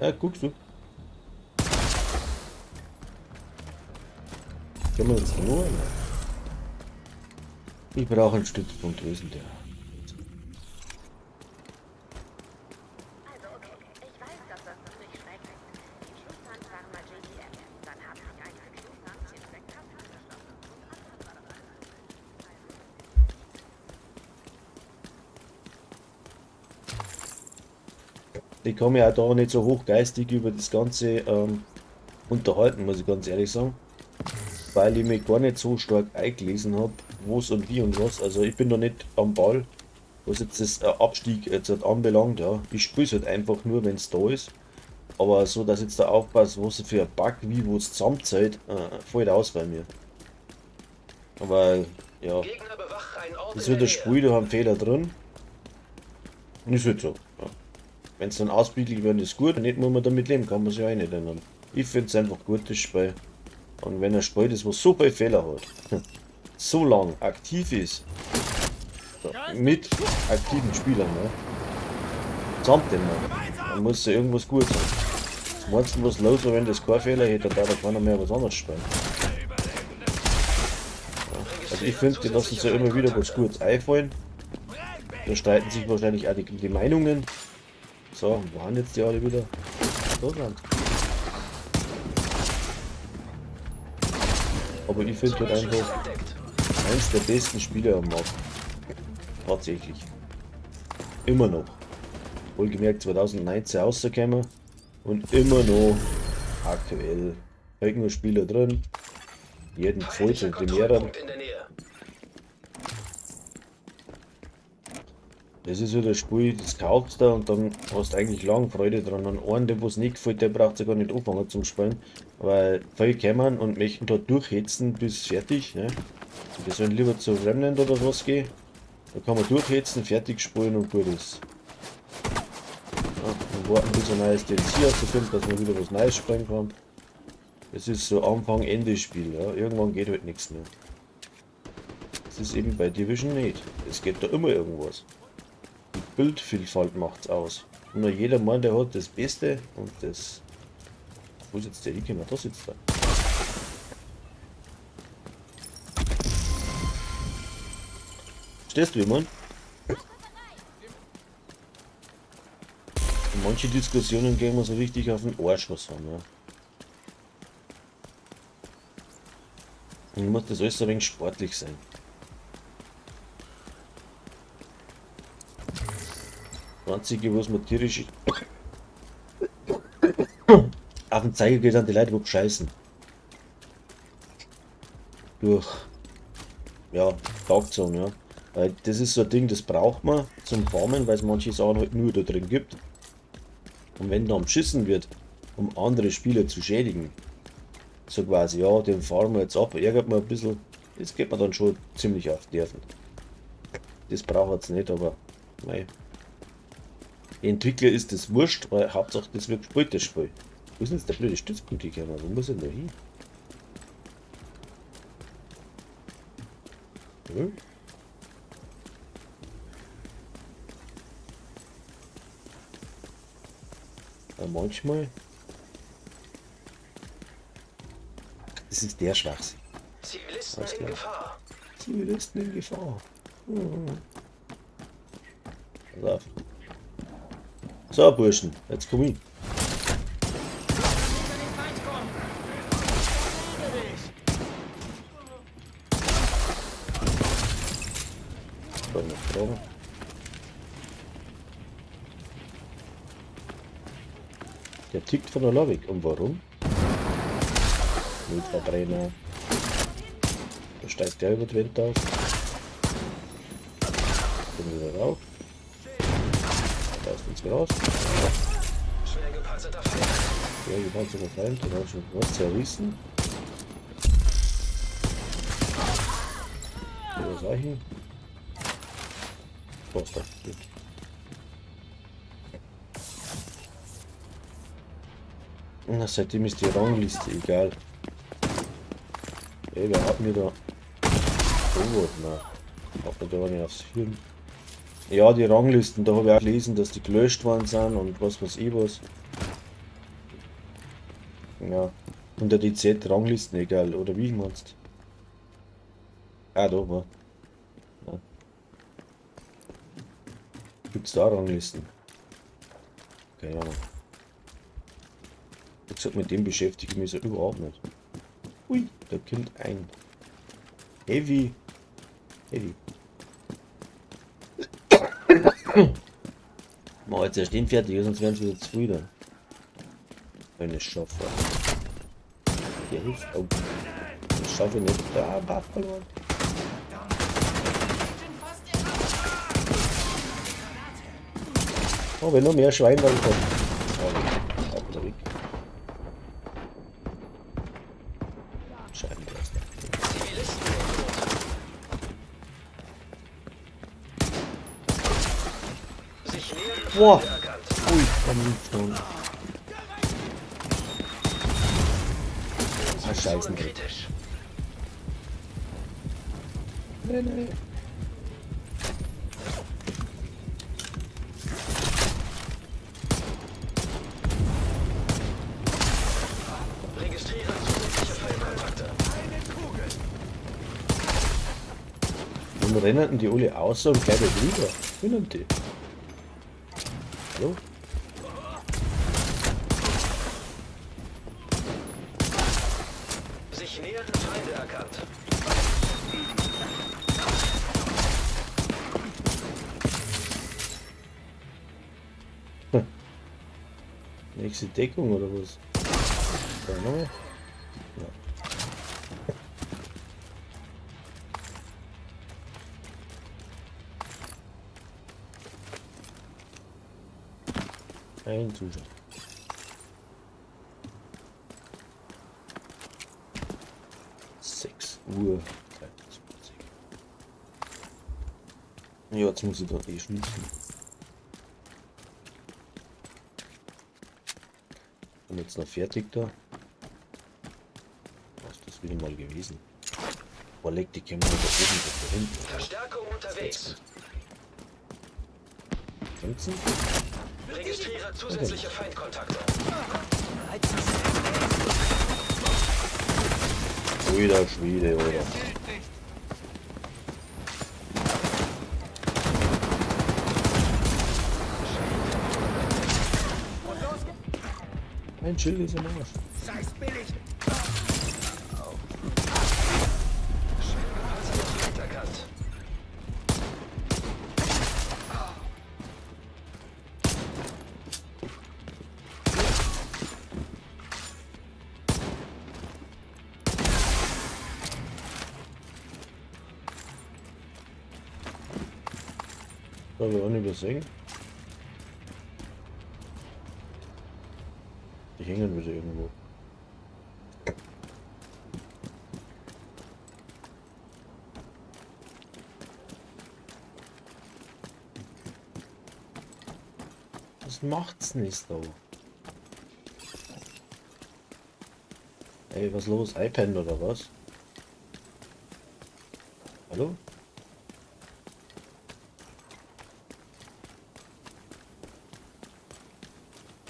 Ja, guckst du. Können wir jetzt nur? Ich brauche einen Stützpunkt, wo ist denn der? Also okay, ich weiß, dass das noch nicht schnell klingt. Die True Sons waren mal JDF, dann haben sich einige True Sons den Black Tusk angeschlossen und Ich kann mich auch da nicht so hochgeistig über das Ganze unterhalten, muss ich ganz ehrlich sagen. Weil ich mich gar nicht so stark eingelesen habe, was und wie und was. Also ich bin da nicht am Ball, was jetzt das Abstieg jetzt halt anbelangt. Ja. Ich spiele es halt einfach nur, wenn es da ist. Aber so, dass ich jetzt da aufpasse, was für ein Bug, wie, wo es zusammenzählt, fällt aus bei mir. Aber ja, Gegner bewachen einen Ort das in wird der das Spiel, da haben Fehler drin. Und ist halt so. Ja. Wenn es dann ausbiegelt wird, ist gut. Wenn nicht, muss man damit leben, kann man sich auch nicht ändern. Ich finde es einfach gut, das Spiel. Und wenn er spielt ist, was so viele Fehler hat, so lang aktiv ist, so, mit aktiven Spielern, ne? Samt dem noch, dann muss ja irgendwas gut sein. Was meinst du, was los war, wenn das kein Fehler hätte, da da keiner mehr was anderes spielen. Ja. Also ich finde, die lassen sich ja immer wieder was Gutes einfallen. Da streiten sich wahrscheinlich auch die Meinungen. So, wo waren jetzt die alle wieder? Da sind. Aber ich finde halt einfach eins der besten Spiele am Markt. Tatsächlich. Immer noch. Wohlgemerkt 2019 rausgekommen und immer noch aktuell. Irgendwo Spieler drin. Jeden gefällt Feindlicher und die mehreren. Kontrollpunkt in der Nähe. Das ist so das Spiel, das kaufst du und dann hast du eigentlich lang Freude dran. Und einen, dem was nicht gefällt, der braucht ja gar nicht anfangen zum Spielen. Weil viele kommen und möchten da durchhetzen bis fertig. Ne? Und die sollen lieber zu Remnant oder was gehen. Da kann man durchhetzen, fertig spielen und gut ist. Ja, und warten, bis ein neues DLC rauskommt, dass man wieder was Neues spielen kann. Es ist so Anfang-Ende-Spiel. Ja? Irgendwann geht halt nichts mehr. Das ist eben bei Division nicht. Es geht da immer irgendwas. Die Bildvielfalt macht's aus. Und nur jeder Mann, der hat das Beste und das. Wo ist jetzt der hingekommen? Da sitzt er. Verstehst du, wie ich mein? Und manche Diskussionen gehen mir so richtig auf den Arsch, was haben, ja. Und muss das alles ein wenig sportlich sein. Das Einzige, was mir tierisch auf den Zeiger geht, sind die Leute, die scheißen. Durch, ja, Dark Zone, ja. Weil das ist so ein Ding, das braucht man zum Farmen, weil es manche Sachen halt nur da drin gibt. Und wenn da beschissen wird, um andere Spieler zu schädigen, so quasi, ja, den fahren wir jetzt ab, ärgert man ein bisschen, das geht mir dann schon ziemlich auf die Nerven. Das braucht es nicht, aber mei. Die Entwickler ist das wurscht, weil Hauptsache das wird gespielt, das Spiel. Wo ist denn jetzt der blöde Stützpunkt gekommen? Wo muss ich denn da hin? Hm? Ja, manchmal. Das ist der Schwachsinn. Zivilisten Alles in klar. Gefahr. Zivilisten in Gefahr. Pass auf. So, Burschen, jetzt komm ich. Da noch Fragen. Der tickt von der Lavik. Und warum? Müllverbrenner. Da steigt der über die Wand auf. Kommen wir wieder rauf. Da ist nichts mehr raus. Schwer gepanzerter Feind. Ja, gepanzerter Feind, den hat schon was zerrissen. Was auch hin? Was da? Gut. Na, seitdem ist die Rangliste egal. Ey, wer hat mir da... Oh, na. Hat mir da nicht aufs Hirn. Ja, die Ranglisten, da habe ich auch gelesen, dass die gelöscht worden sind und was weiß ich was. Ja. Und der DZ Ranglisten egal, oder wie meinst? Ah, da war. Ja. Gibt's da Ranglisten? Keine Ahnung. Wie gesagt, mit dem beschäftige ich mich so überhaupt nicht. Ui, da kommt ein Heavy. Heavy. Mach jetzt erst den fertig, sonst werden es wieder zu früh dann. Wenn ich es schaffe. Der hilft. Oh. Das schaffe ich nicht. Ah, Buff verloren. Oh, wenn noch mehr Schwein dann kommt. Oh, nee. Auch wieder weg. Scheibenblaster. Zivilisten in Not. Sich nähernde Boah. Feinde erkannt. Ui, komm schon. Ah, Situation Scheißen. kritisch. Nee, nee. Registriere zusätzliche Feindkontakte. Warum rennen denn die alle außer und gleich drüber? Wie nimmt die? Hallo? Sich nähernde Feinde erkannt. Nächste Deckung oder was? Da nochmal? Ja. Ein Zuschauer. Sechs Uhr 23. Ja, jetzt muss ich da eh schließen. Und jetzt noch fertig da. Was ist das wieder mal gewesen? Boah, leck, die kämen da oben, da hinten. Verstärkung unterwegs. 15? Registriere zusätzliche Feindkontakte. Alter Schwede, oder? Mein Schild ist am Arsch. Scheiß billig! Schwer gepanzerter Feind erkannt. Das habe ich auch nicht übersehen. Die hängen wieder irgendwo. Was macht's nicht da? Ey, was los? iPad oder was? Hallo?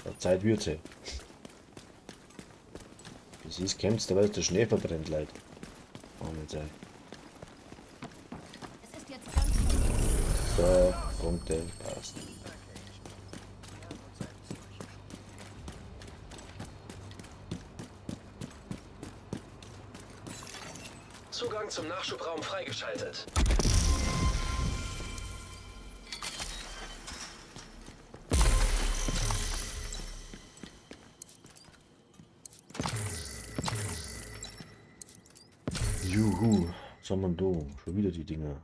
Ja, Zeit wird sie. Bis es kämpft, da weil der Schnee verbrennt, Leute. Oh, nicht sein. Es ist jetzt ganz So, Punkte, passt. Zugang zum Nachschubraum freigeschaltet. Juhu, was haben wir denn da? Schon wieder die Dinger.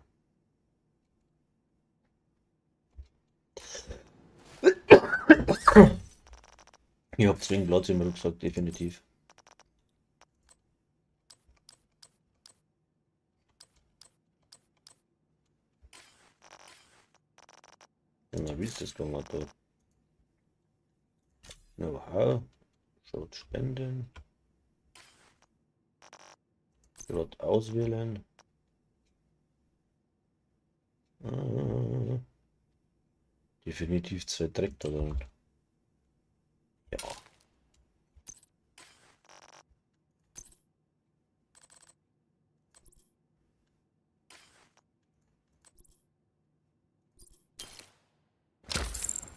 Ich hab zwingend Platz im Rucksack, definitiv. Na, wie ist das gegangen da? Na, wow. Schaut spenden. Slot auswählen. Ah, definitiv zwei Dreck da drin. Ja.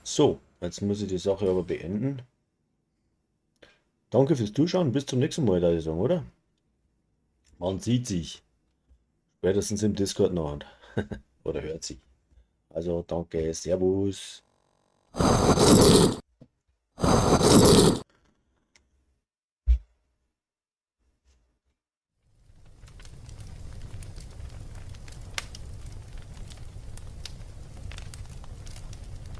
So, jetzt muss ich die Sache aber beenden. Danke fürs Zuschauen. Bis zum nächsten Mal, da ich sagen, oder? Man sieht sich. Spätestens im Discord noch. Oder hört sich. Also danke, Servus. Tschüss.